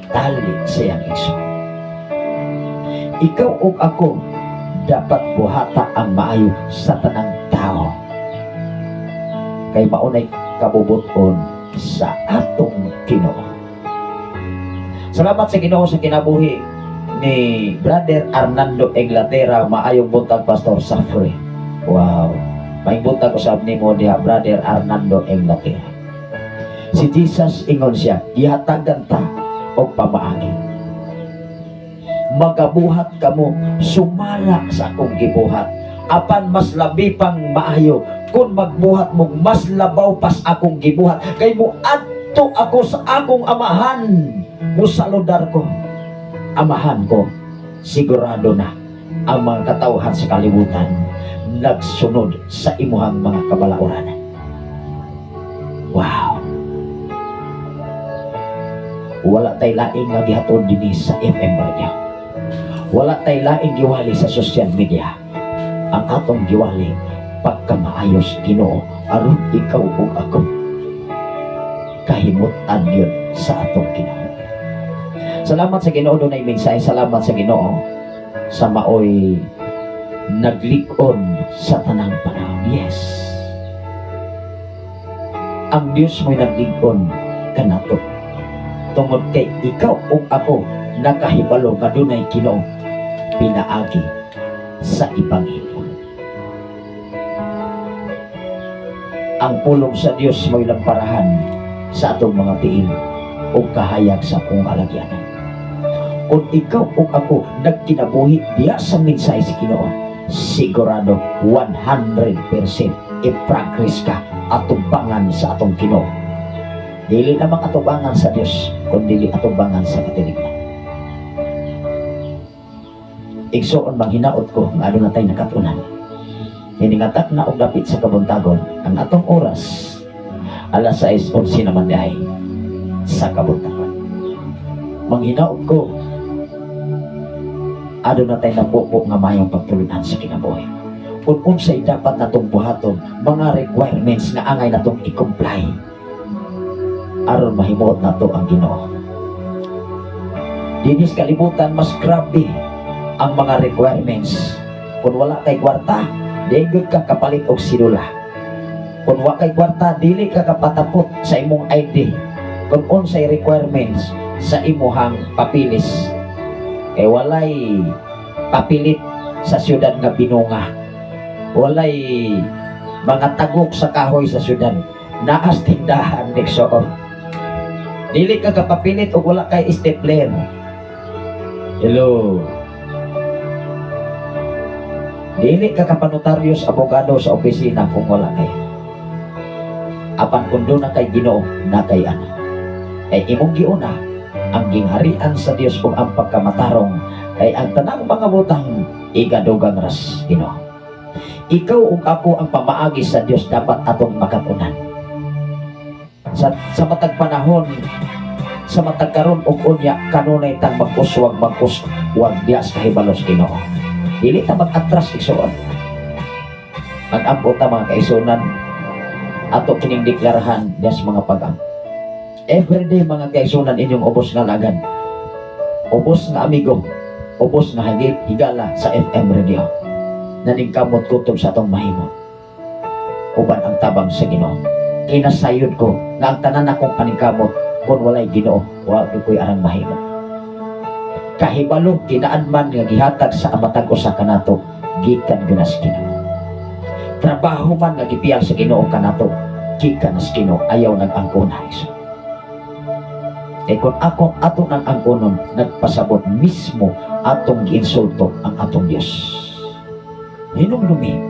tali sa iyang igsoon. Ikaw ug ako dapat buhata ang maayo sa tanang tao kay maunay kabubuton sa atong Ginoo. Salamat sa Ginoo sa kinabuhi ni Brother Arnando Inglaterra. Maayong buntag, Pastor Safre. Wow. Maayong buntag usab nimo diha, Brother Arnando Inglaterra. Si Jesus, ingon siya, gihatagan ta og pamaagi. Magabuhat kamo sumala sa akong gibuhat. Apan mas labi pang maayo kung magbuhat mo mas labaw pas akong gibuhat kay mo adto ako sa akong Amahan, musaludar ko. Amahan ko, sigurado na ang mga katawhan sa kalibutan nagsunod sa imuhang mga kabalauran. Wow. Wala tay laing nga gihatod dinhi sa FM Radio. Wala tay laing giwali sa social media. Ang atong giwali, pagkamaayos Ginoo aron ikaw ug ako kahimutan yun sa atong Ginoo. Salamat sa Ginoo, dunay mensahe. Salamat sa Ginoo sa maoy naglig-on sa tanang panahon. Yes. Ang Dios mo'y naglig-on kanato. Tungod kay ikaw ug ako nakahibalo nga dunay Ginoo pinaagi sa ebanghelyo. Ang pulong sa Dios mo'y lamparahan sa atong mga tiil ug kahayag sa akong alagyanan. Kung ikaw ug ako nagkinabuhi diya sa mensahe sa Ginoo, sigurado 100% i-progress ka atubangan sa atong Ginoo. Dili lamang atubangan sa Dios, kundi atubangan sa katilingban. Igsoon, manghinaot ko nga aduna tay nakatunan. Hiningatak na og dapit sa kabuntagon ang atong oras, alas 6:11 naman diay sa kabuntagon. Manghinaot ko aduna tay napupo nga mayong pagtulunan sa kinabuhi. Kung unsay dapat natong buhaton, mga requirements nga angay natong i-comply aron mahimuot nato ang Ginoo. Dinis kalibutan, mas grabe ang mga requirements. Kung wala kay kwarta, di gyud ka kapalit og sidula. Kung wa kay kwarta, dili ka kapatapot sa imong ID. Kung unsay requirements sa imuhang papilis. Kay walay papilit sa syudad nga binunga. Walay mga tagok sa kahoy sa syudad. Naas tindahan, igsoon. Dili ka kapapilit og wala kay stapler. Hello. Dili ka kapanotaryo sa abogado sa opisina kung wala kay. Apan kung duna kay Ginoo, na kay ana. Kay imong giuna ang gingharian sa Dios ug ang pagkamatarong, kay ang tanang mga butang igadugang ras Ginoo. Ikaw ug ako, ang pamaagi sa Dios dapat atong makatunan. Sa matag panahon, sa matag karon ug unya, kanunay tang mag-uswag, mag-uswag diya sa kahibalos Ginoo. Dili ta mag-atras, igsoon. Mag-ampo ta, mga kaigsuonan, ato kining deklarahan diya sa mga pag-ampo. Everyday, mga kaigsuonan, inyong ubos nga lagan, ubos nga amigo, ubos nga higit higala sa FM Radio. Naningkamot kutob sa atong mahimo uban ang tabang sa Ginoo. Kinasayod ko nga ang tanan akong paningkamot, kung walay Ginoo, wa gyud ko'y arang mahimo. Kahibalo kinaan man nga gihatag sa matag usa kanato gikan gyud sa Ginoo. Trabaho man nga gipiyal sa Ginoo kanato gikan sa Ginoo. Ayaw nag-angkon na iso. Kay kung ako ato nang angkonon, nagpasabot mismo atong giinsulto ang atong Dios. Hinumdumi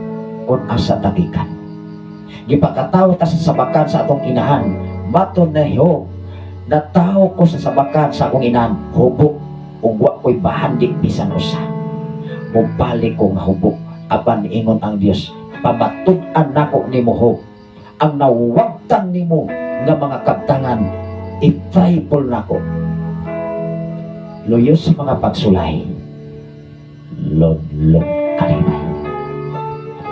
kung asa tagikan. Gipakatawo ta sa sabakan sa atong inahan. Maton na Job, natawo ko sa sabakan sa akong inahan, hubo, ug wa ko'y bahandi bisan usa. Mubalik ko nga hubo, apan ingon ang Dios, pamatud-an nako nimo, Job, ang nawagtan nimo nga mga kabtangan. I-triple nako. Luyo sa mga pagsulay, lunlong kalipay.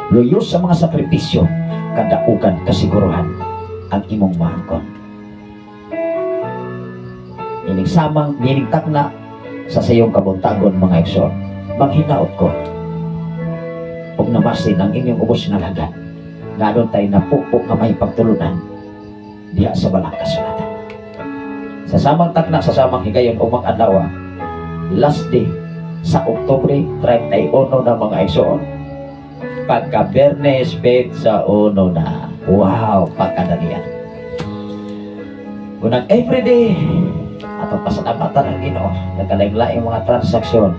Luyo sa mga sakripisyo, kadaugan kasiguruhan ang imong maangkon. Ining samang nining takna sa sayong kabuntagon, mga igsoon, manghinaot ko ug namasin ang inyong ubos nga lagad nga adun tay napupo nga may pagtulunan diha sa Balaang Kasulatan. Sa samang takna, sa samang higayon umang adlaw, last day sa Oktubre 31 na, mga igsoon, pagka Biyernes petsa 1 na. Wow, pagkadalian. Unang everyday atong pasalamatan ang Ginoo, nagkalain-laing mga transaksyon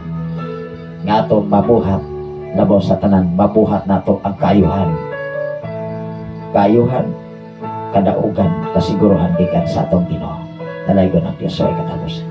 nga atong mabuhat. Labaw sa tanan, mabuhat nato ang kaayuhan, kaayuhan, kadaugan, kasiguruhan gikan sa atong Ginoo. Dalaygon ang Diyos sa katapusan.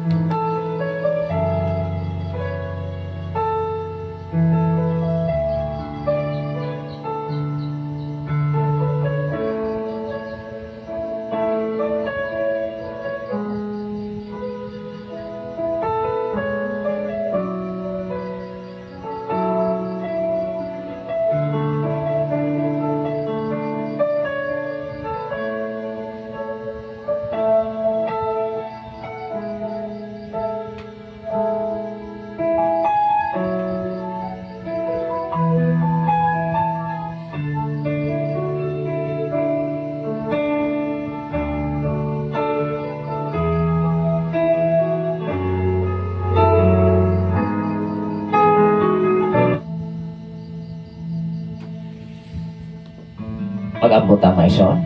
Pag-ambot ang mga igsoon,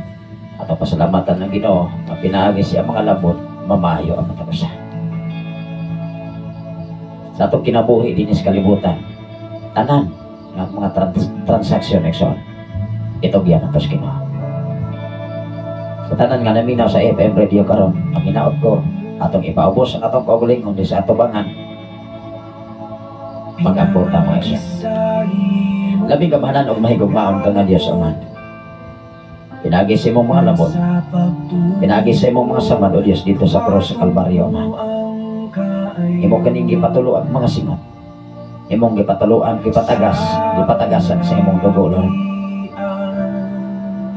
atong pasalamatan ng Ginoo nga pinaagi siya mga labot, mamayo ang matag usa. Sa atong kinabuhi dinhi sa kalibutan, tanan nga mga transaksyon, igsoon, itugyan nato sa Ginoo. Sa tanan nga naminaw sa FM radio karon, ang hinaot ko, atong ipaubos ang atong kaugalingon di sa atubangan. Mag-ambot ang mga igsoon. Labing gamhanan og mahigugmaon ka nga Dios Amahan. Pinaagi sa imong mga labot, pinaagi sa imong mga samad, O Diyos, dito sa krus sa Kalbaryo, Ama. Imo kaning gipatulo ang mga singot. Imong gipatuluan, gipatagas, gipatagasan sa imong dugo, Lord.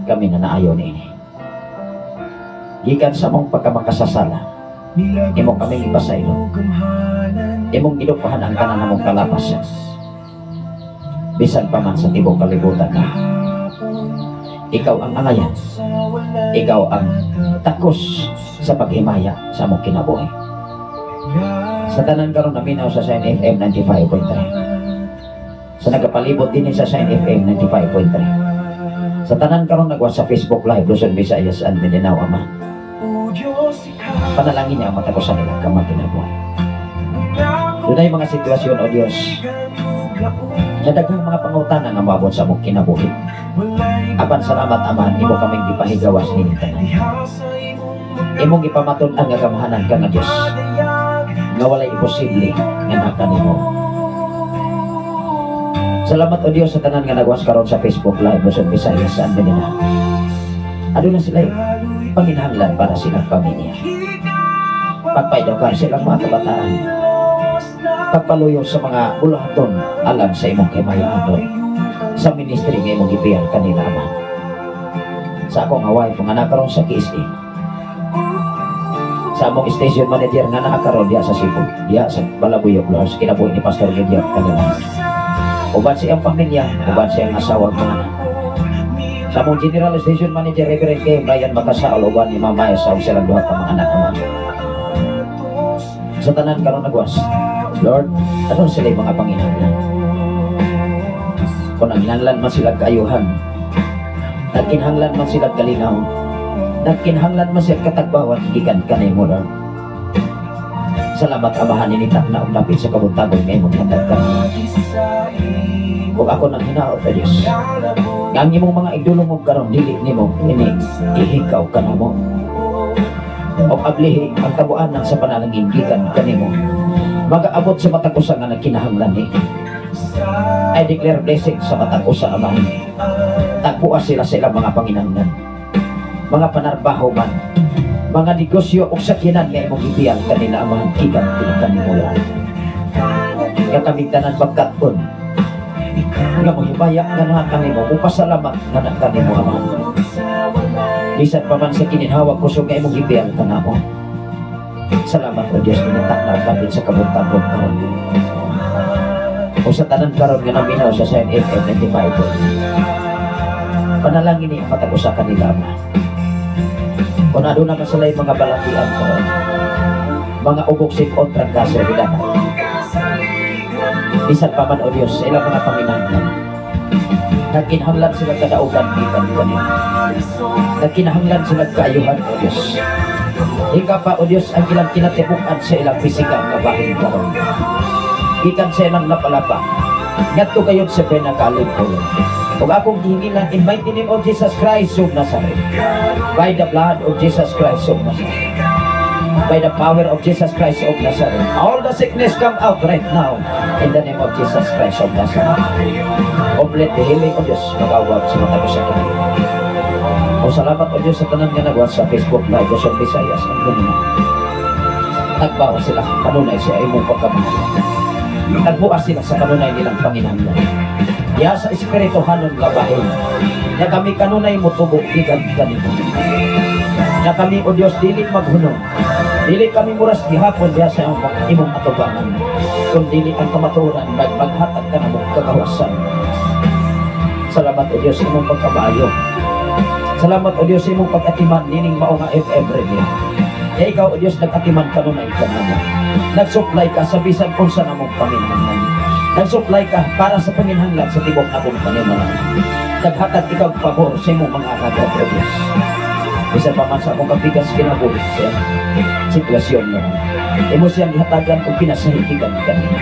Kami na naayo niini. Gikan sa mong pagkamakasasala, imo kaming ipasaylo. Imong gidupahan ang tanan namong kalapasan. Bisan pa man sa tibok kalibutan na. Ikaw ang angayan. Ikaw ang takos sa paghimaya sa among kinabuhi. Sa tanan karon naminaw sa Shine FM 95.3. Sa nagapalibot din sa Shine FM 95.3. Sa tanan karon nagwa sa Facebook Live, Luzon, Visayas and Mindanao, Ama. Panalangin niya ang matag usa nila kamang kinabuhi. Dunay mga sitwasyon, O Diyos, nga daghang mga pangutana nga moabot sa among kinabuhi. Apan salamat, Amahan, imo kaming gipahigawas nining tanan. Imong gipamatud-an nga gamhanan ka nga Dios, nga walay imposible nga naa kanimo. Salamat, O Dios, sa tanan nga nagwas karon sa Facebook Live, Luzon, Visayas and Mindanao. Aduna sila panginahanglan para silang pamilya. Pagpaedukar silang mga kabataan. Pagpaluyo sa mga buluhaton alang sa imong kahimayaan, Lord. Sa ministry nga imong gipiyal kanila, Ama. Sa akong nga wife nga nakaroon sa KSA. Sa among station manager nga naa karon diha sa Cebu, diha sa Balabuyok, Lord, sa kinabuhi ni Pastor Gideon kanila. Uban siyang pamilya, uban siyang asawa ug mga anak. Sa among general station manager Reverend K. Brian Makasaol, uban ni Mama sa silang duha ka mga anak, Ama. Sa tanan karon nagwas, Lord, ano sila yung mga panginahanglan? Kung nanginahanglan man sila kaayuhan, nagkinahanglan man sila kalinaw, nagkinahanglan man sila katagbawan, gikan kanimo, Lord. Salamat, Amahan, ini takna og dapit sa kabuntagon nga imong gihatag kami. Ug ako nang hinaot, O Diyos, nga ang imong mga igdulong karon dili nimo ini ihikaw kanamo. O ablihi ang tabuanan sa panalangin gikan kanimo. Magaabot sa matag usa nga nagkinahanglan ni. I declare blessing sa matag usa, Amahan. Tagpuas sila sa ilang mga panginahanglan. Mga panarbaho man, Mga negosyo o sakyanan nga imong gibiyal kanila, Amahan, gikan kanimo. Nga kaming tanan magkat-on nga mohibaya nga na kanimo, mupasalamat nga na kanimo, Amahan. Bisan pa man sa kininhawag kusog nga imong gibiyal kanamo. Salamat, O Diyos, nga dapit sa kabuntagon karon. O sa tanan karon nga naminaw sa Sign FM 95. Panalangin ni ang matag usa kanila, Ama. Kung aduna man sila mga balatian karon, mga ugok, sip-on, trangkaso, bilang bisan pa man, O Diyos, sa ilang mga panginahanglan. Nagkinahanglan sila kadaugan gikan kanimo. Nagkinahanglan sila kaayuhan, O Diyos. Ika pa, O Diyos, ang ilang kinatibukan sa ilang pisikal nga bahin karon. Gikan sa ilang lapalapa ngadto kayon sa pinakalim ko. Ug akong gihingilan in mighty name of Jesus Christ of Nazareth. By the blood of Jesus Christ of Nazareth. By the power of Jesus Christ of Nazareth. All the sickness come out right now in the name of Jesus Christ of Nazareth. Complete the healing of Diyos magawag sa mga sa kanila. O salamat, O Diyos, sa tanan nga nagwa sa Facebook Live Luzon, Visayas and Mindanao. Nagbawa sila kanunay sa imong pagkamahal. Nagbuas sila sa kanunay nilang panginahanglan. Ya sa espirituhanon nga bahin. Nga kami kanunay motubo gikan kanimo. Nga kami, O Diyos, dili maghunong. Dili kami muras gihapon diha sa imong atubangan. Kung dili ang kamatuoran, maghatag ka namo kagawasan. Salamat, O Diyos, sa imong pagkabayo. Salamat, O Diyos, sa imong pag-atiman nining mao nga FM radio. Ya ikaw, O Diyos, nag-atiman kanunay ka namo. Nag-supply ka sa bisan kung sa namong panginahanglan. Nag-supply ka para sa panginahanglan sa tibok akong panimalay. Naghatag ikaw pabor sa imong mga alagad, O Diyos. Bisan pa man sa akong kapikas kinabuhi sa sitwasyon nga. Imo siyang gihatagan og pinasahigikan kanimo.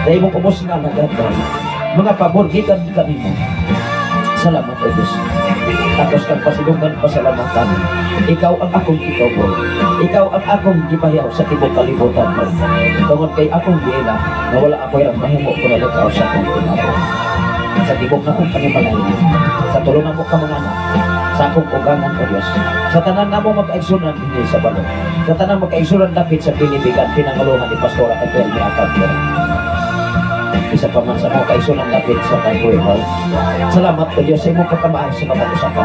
Dahil imong ubos nga alagad dahil mga pabor gikan kanimo. Salamat, O Diyos. Tapos kang pasidunggan pasalamatan. Ikaw ang akong gitubo. Ikaw ang akong gipahiyaw sa tibok kalibutan mo. Tungod kay akong giila na wala ako irang mahimo kung ikaw sa akong kinabuhi. Sa tibok na akong panimalay. Sa tulong mo ka mga anak. Sa akong ugangan, O Diyos. Sa tanan namo magkaigsunan dinhi sa balon. Sa tanan magkaigsunan dapit sa pinibigan pinanguluhan ni Pastora Ketuel Miakab. Isa pa man sa mga kaigsunan dapit sa Tagbuhay. Salamat, O Diyos, sa imong pagkamaayo sa matag usa ka.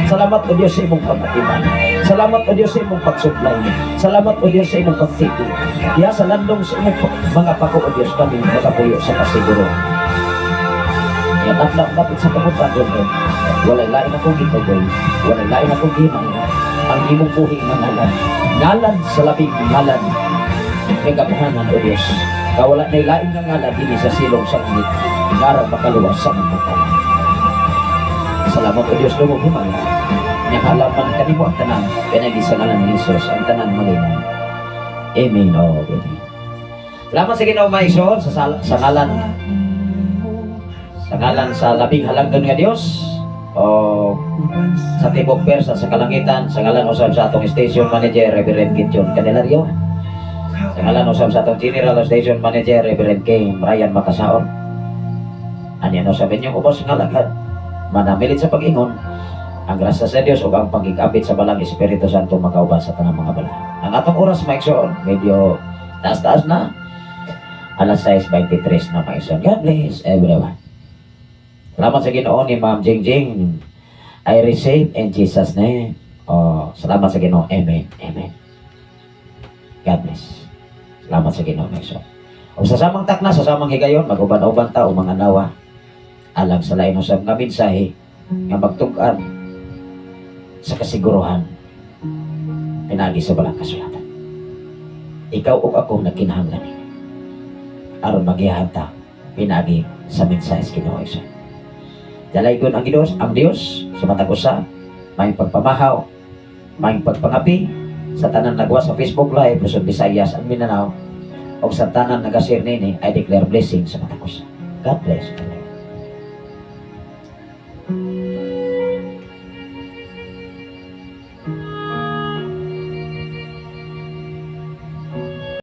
Salamat, O Diyos, sa imong pagkatiman. Salamat, O Diyos, sa imong pagsupply. Salamat, O Diyos, sa imong pagtiti. Diya sa landong sa imong mga pako, O Diyos, kami makapuyo sa kasiguro. Ya takdak dapit sa kabuntagon, Lord. Walay lain akong gitugoy, walay lain akong gimay. Ang imong buhi nga ngalan. Ngalan sa labing ngalan. Nga gamhanan, O Diyos. Kawala na lain nga ngalan dinhi sa silong sa langit. Ngarang makaluwas sa mga tanan. Salamat, O Diyos, lumong himala. Nga halaman kanimo ang tanan. Pinagi sa ngalan ni Jesus ang tanan malinaw. Amen. Oh, amen. Salamat sa Ginoo, Maison, sa ngalan sa labing halangdon nga Dios o sa tibok persa sa kalangitan, sa ngalan usab sa atong station manager, Reverend Gideon Candelario, sa ngalan usab sa atong general station manager, Reverend K. Ryan Makasaon, aniya usab inyong ubos nga alagad manamilit sa pag-ingon, ang grasya sa Dios ug ang pagkikabit sa Balang Espiritu Santo makauban sa tanang mga bala. Ang atong oras, maigsoon, medyo taas-taas na, alas 6:23 na, maigsoon. God bless everyone. Salamat sa Ginoo ni Ma'am Jing Jing. I receive in Jesus' name. Oh, salamat sa Ginoo. Amen. Amen. God bless. Salamat sa Ginoo, maigsoon. O sa samang takna, sa samang higayon, mag-uban-uban ta o mga nawa alang sa lain usab nga mensahe nga magtug-an sa kasiguruhan pinagi sa balang kasulatan. Ikaw ug ako nagkinahanglan ini aron magiyahan ta pinagi sa mensahe sa Ginoo Hesus. Dalaygon ang Dios sa matag usa, may pagpamahaw, may pagpangapi sa tanan nagwa sa Facebook Live Luzon, Visayas and Mindanao ug sa tanan nagashare nini. I declare blessing sa matag usa. God bless.